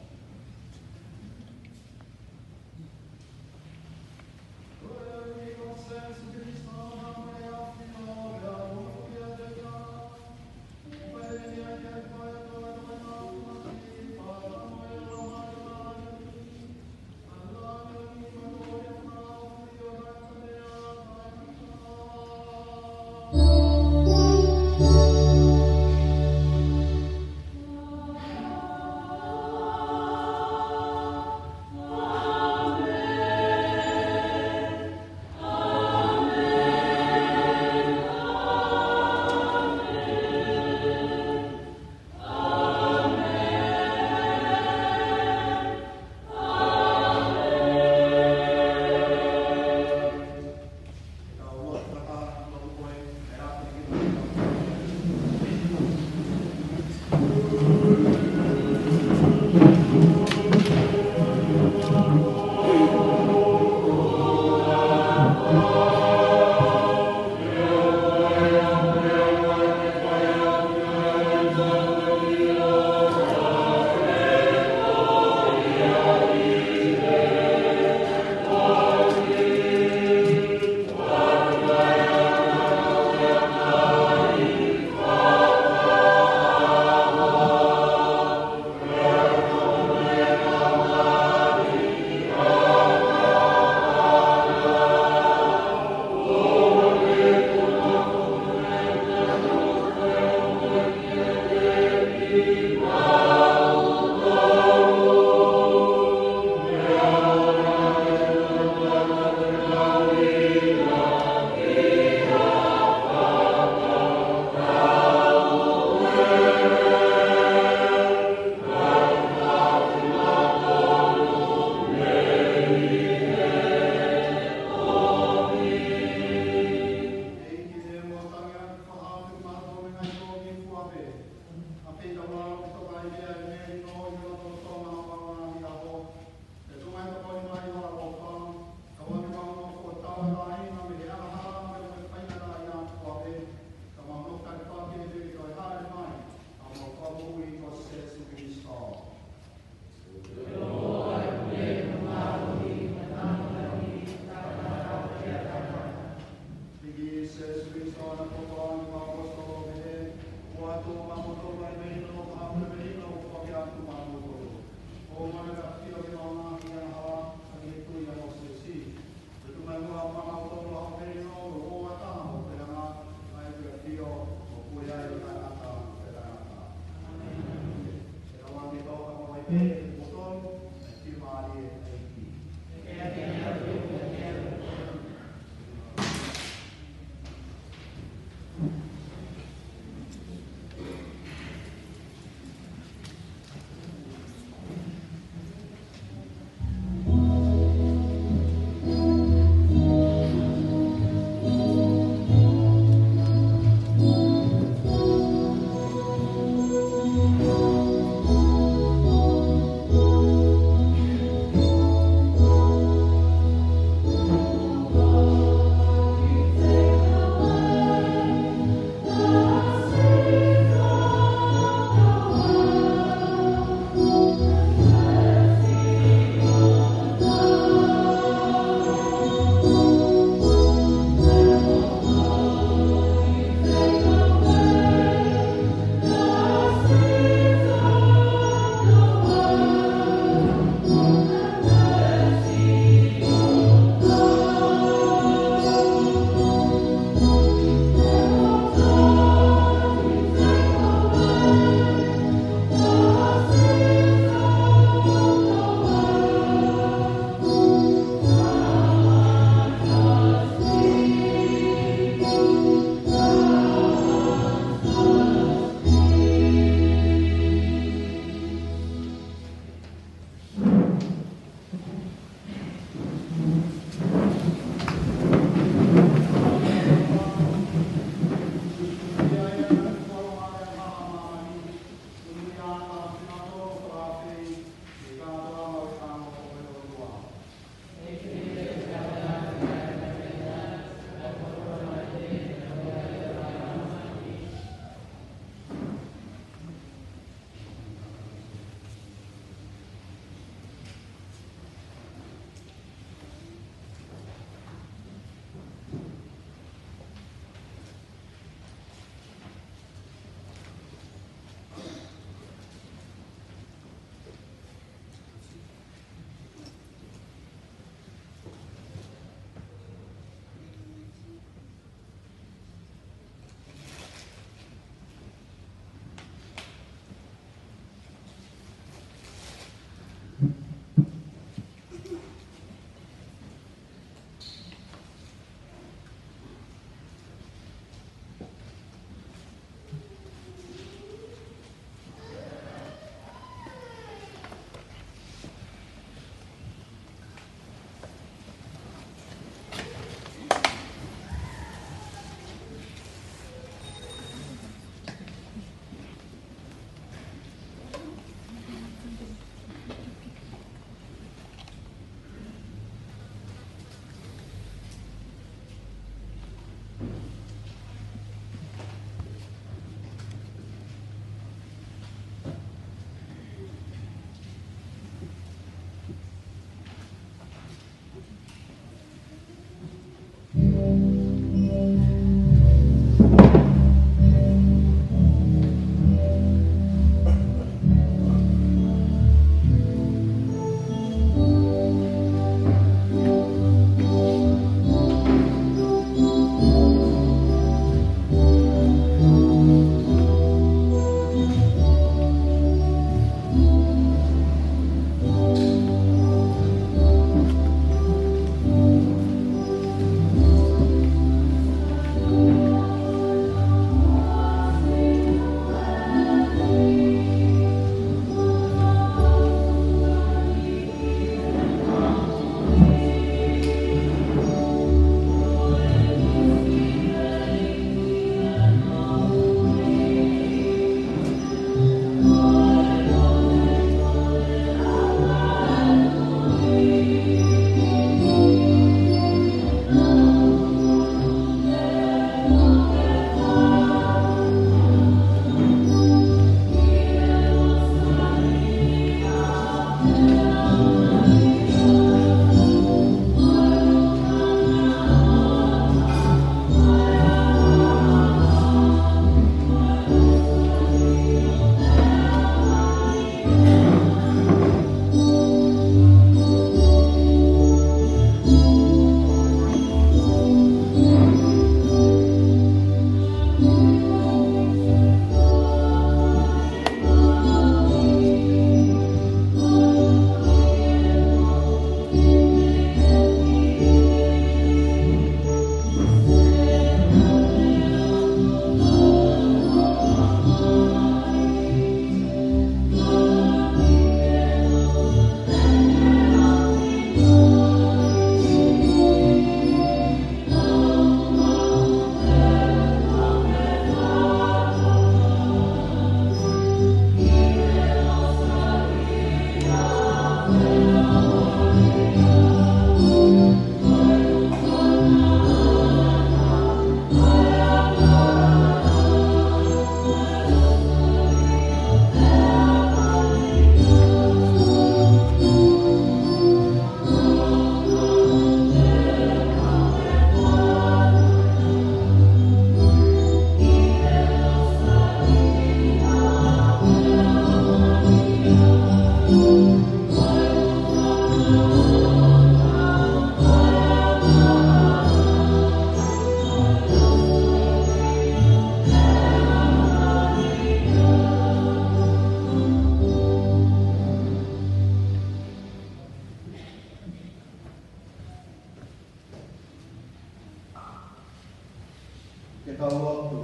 Ke tau lotu.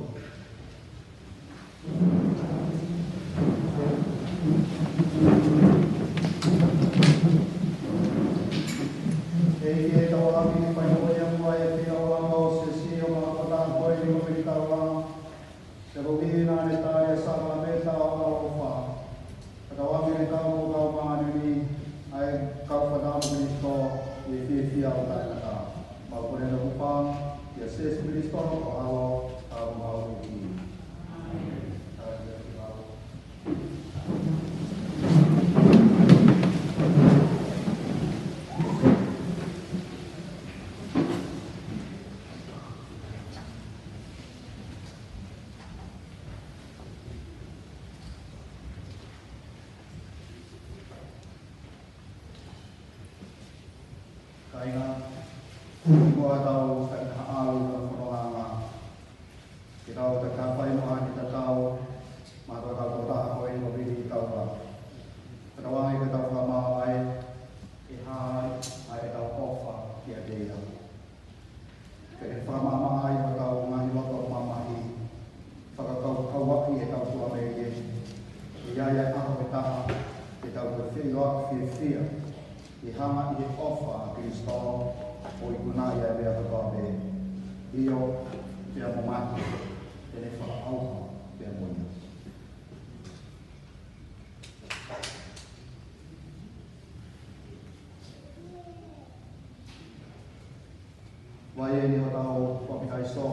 ʻEiki, ke tau ʻomi ʻa e fai hoʻo ʻea mo e fie ʻofa ʻo Sēsū ʻo mātuʻaki ko e ʻi mo e taua. Ke ko e ʻuhinga naʻe tali ʻa e sākalamēniti ʻo e ʻaloʻofa. Ka tau ʻomi ʻe tau ko kau māʻoniʻoni, ʻa e kau fakataha mo Kalaisi ʻi he fiefia ʻo taʻengata. Mau kole ʻa e ʻofa, ʻia Sēsū Kalaisi ko homau ʻEiki. ʻĒmeni. Kāinga, ko ʻetau fakataha ʻalu ʻi he fononga, ke tau fakataha fai mo ʻene tatau, mo ʻetau tokotaha ko eni ko Vili Taula. Fakatauange ke tau fakamaau ai, ʻe hā ai ʻetau ʻofa kiate ia. Ke ne fakamaʻamaʻa ai hotau ngaahi loto mamahi, fakakaukauaʻi ʻetau tuʻa mei he, ʻe ʻi ai ʻa e ʻaho ʻe taha, ke tau toe feʻiloaki fiefia, ʻi he hanga ʻi he ʻofa ʻa Kalaisi, ʻo ikunaʻi ʻa e meʻa kotoa pē. ʻIo, pea mo mate, te ne fakaʻauha pea mo ia. Vakai eni hotau papitaiso.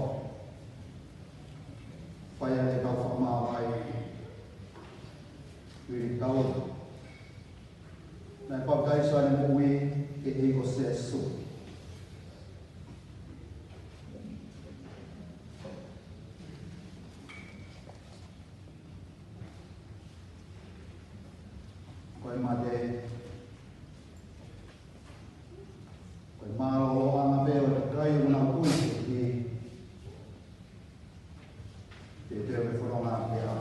Fai ai ʻetau fakamaau ai. Vili Taula. Naʻe papitaiso ʻene moʻui ki he ʻEiki ko Sēsū. Ko e mate, ko e mālōlōʻanga pē ʻo e kakai ʻoku nau tui ki he ʻEiki. Teuteu e fononga pea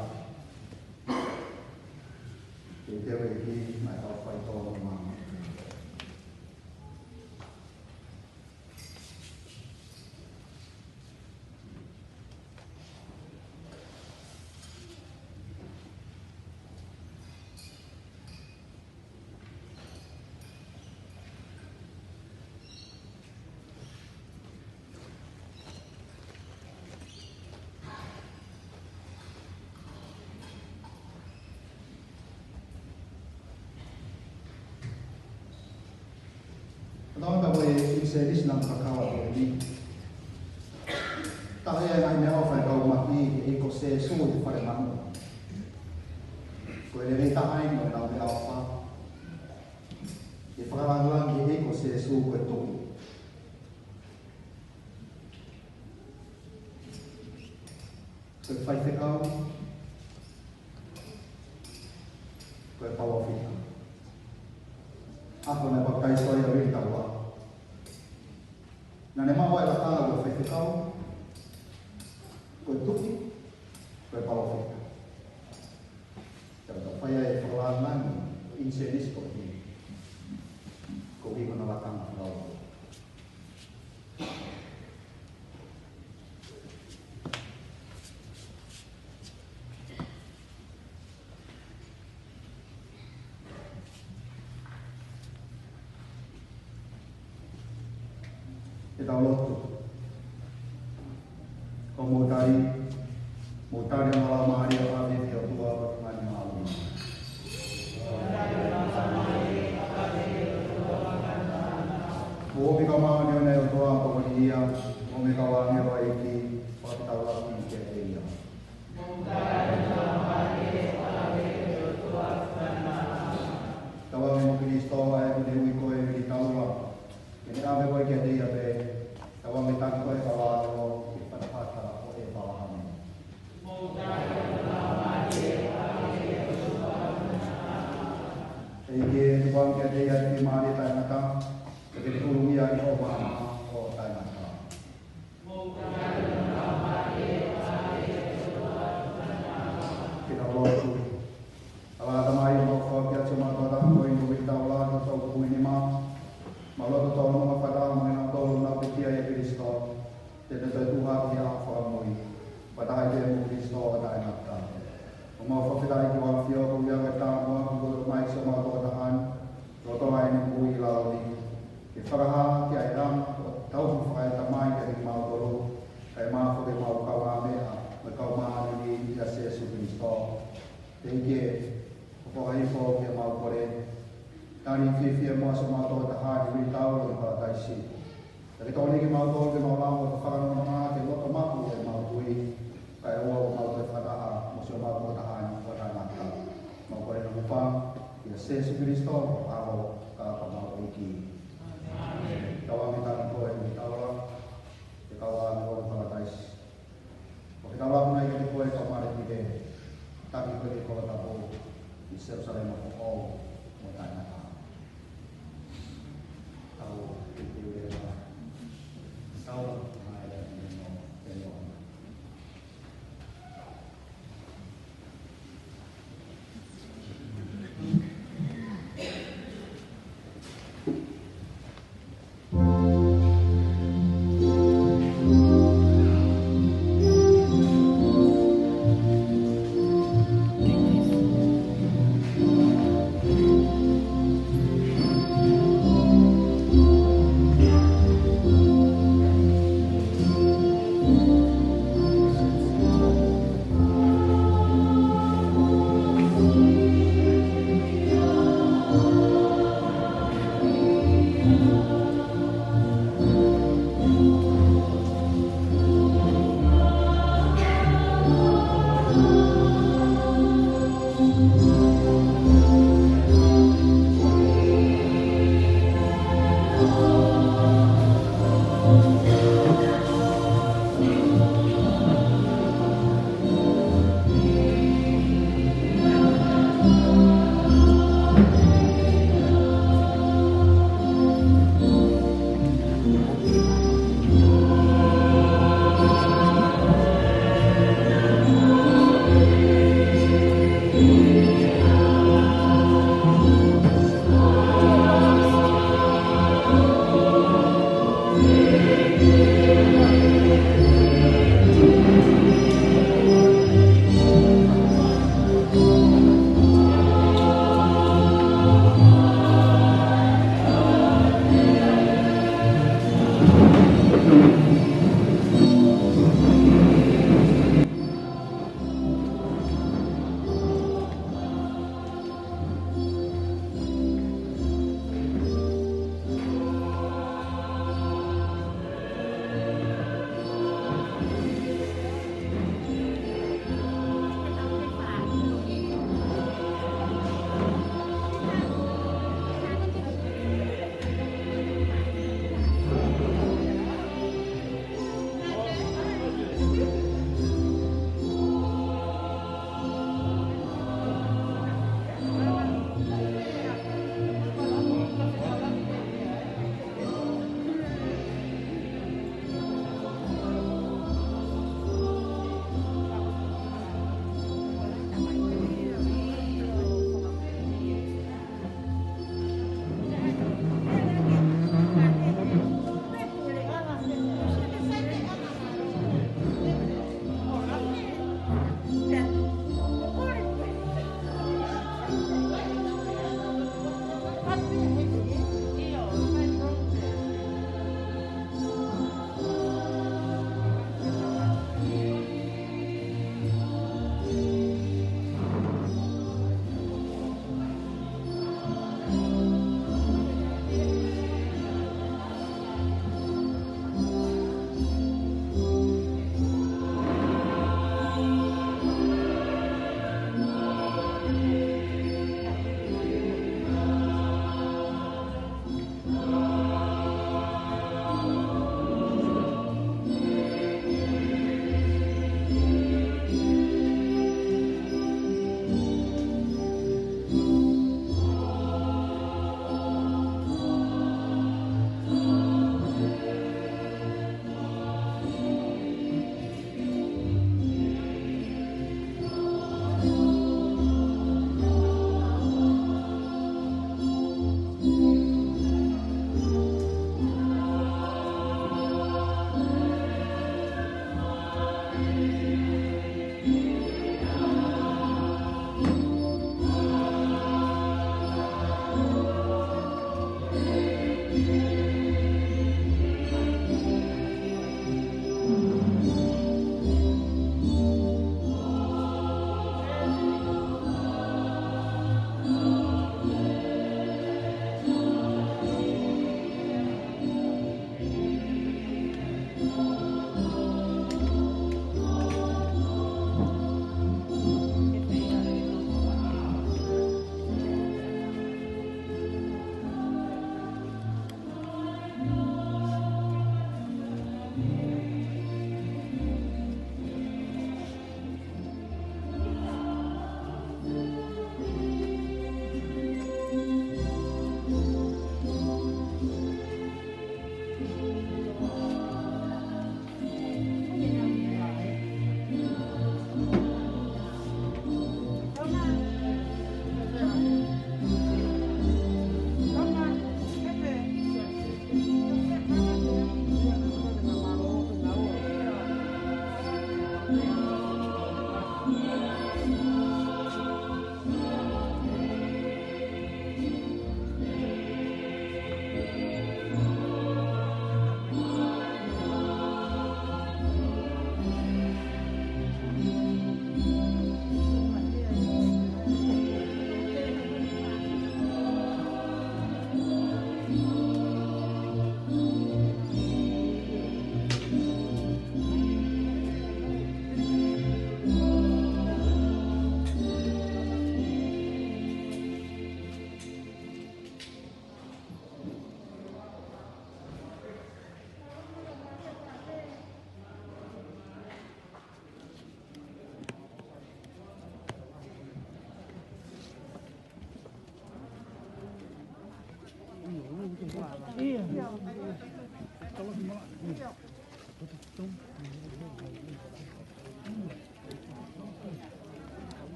teuteu e ʻEiki maʻa e kau faitoʻo ʻo māmani. Ka tau ʻomi ʻa e ʻinisēnisi naʻa mou kau atu eni. Taha ia e ngaahi meʻaʻofa ʻa e kau mate ki he ʻEiki ko Sēsū ʻi he fale manu. Ko e lelei taha eni ʻo ʻenau meʻaʻofa. ʻE fakalāngilangiʻi ʻe he ʻEiki ko Sēsū ko e Tuʻi. Ko e Faifekau, ko e Palōfita. ʻAho naʻe papitaiso ai ʻa Vili Taula, naʻa ne maʻu ʻa e lakanga ko e Faifekau, ko e Tuʻi, ko e Palōfita. Tau tau fai ai e fakalāngilangi ʻo e ʻinisēnisi ko eni. Ko e ʻuhi ko hono lakanga fakalaulauloto. Ke tau lotu. Ko e mou tali, mou tali ʻa e Laumālie ʻo e ʻOtua ʻi he ngaahi māʻolunga. ʻOmi kau māʻoniʻoni ʻa e ʻOtua, ko e moʻoni ia, ʻomi kau ʻāngelo ʻa e ʻEiki, ʻo fakataulaki kiate ia. Tauange mo Kalaisi ʻa ia kuo ne ui koe ʻo vili taula, ke ne ʻave koe kiate ia pē. Tauange taki koe kau ʻāngelo ki he fatafata ʻo ʻĒpalahame. ʻEiki, tukuange kiate ia ʻa e fiemālie taʻengata, ke ne hulu ia ʻi hoʻo maama ʻo taʻengata. Ke tau lotu. ʻAlā, Tamai, ʻoku mau foaki atu homau tōʻonga ko eni ʻo vili taula ki ho toʻukupu ʻe nima. Mau lotu tōnunga fakataha mo kinautolu ʻoku nau pekia ʻia Kalaisi, te nau toe tuʻu hake ʻi he ʻaho fakamui, fakataha pē mo Kalaisi ʻo taʻengata. ʻOku mau fakafetaʻi ki ho ʻAfio, koeʻuhi ko e tāpuaki kuo ʻomai ki homau tokotaha ni, lolotonga ʻene moʻui ʻi lalo ni, ke fakahā ki ai ʻa e langa ʻo e tauhi fakaetamai kiate kimautolu, kae mafola ke mau kaungāmeʻa mo e kau māʻoniʻoni ʻia Sīsū Kalaisi. ʻEiki, ʻoku fakahifo ki heʻemau kole, tali fiefia muʻa siʻomau tokotaha ni ʻi he taula ʻo e Palataisi. Pea ke tokoniʻi kimautolu ke mau lava ʻo fakanonga ke loto maʻu ʻemau tui, kae ʻoua kuo mau toe fakataha mo siʻomau tokotaha ni ʻo taʻengata. Mau kole ʻeni ʻi he huafa ʻo Sīsū Kalaisi, ko ho ʻAlo ka ko homau ʻEiki. ʻĒmeni. Tauange taki koe ʻi he taula, ʻe kau ʻāngelo ʻo e Palataisi. ʻO ke tauange mai kiate koe kau male pile, taki koe ki he kolo tapu ʻi Selūsalema foʻou mo taʻengata. Tau, tau, tau, tau, tau, tau.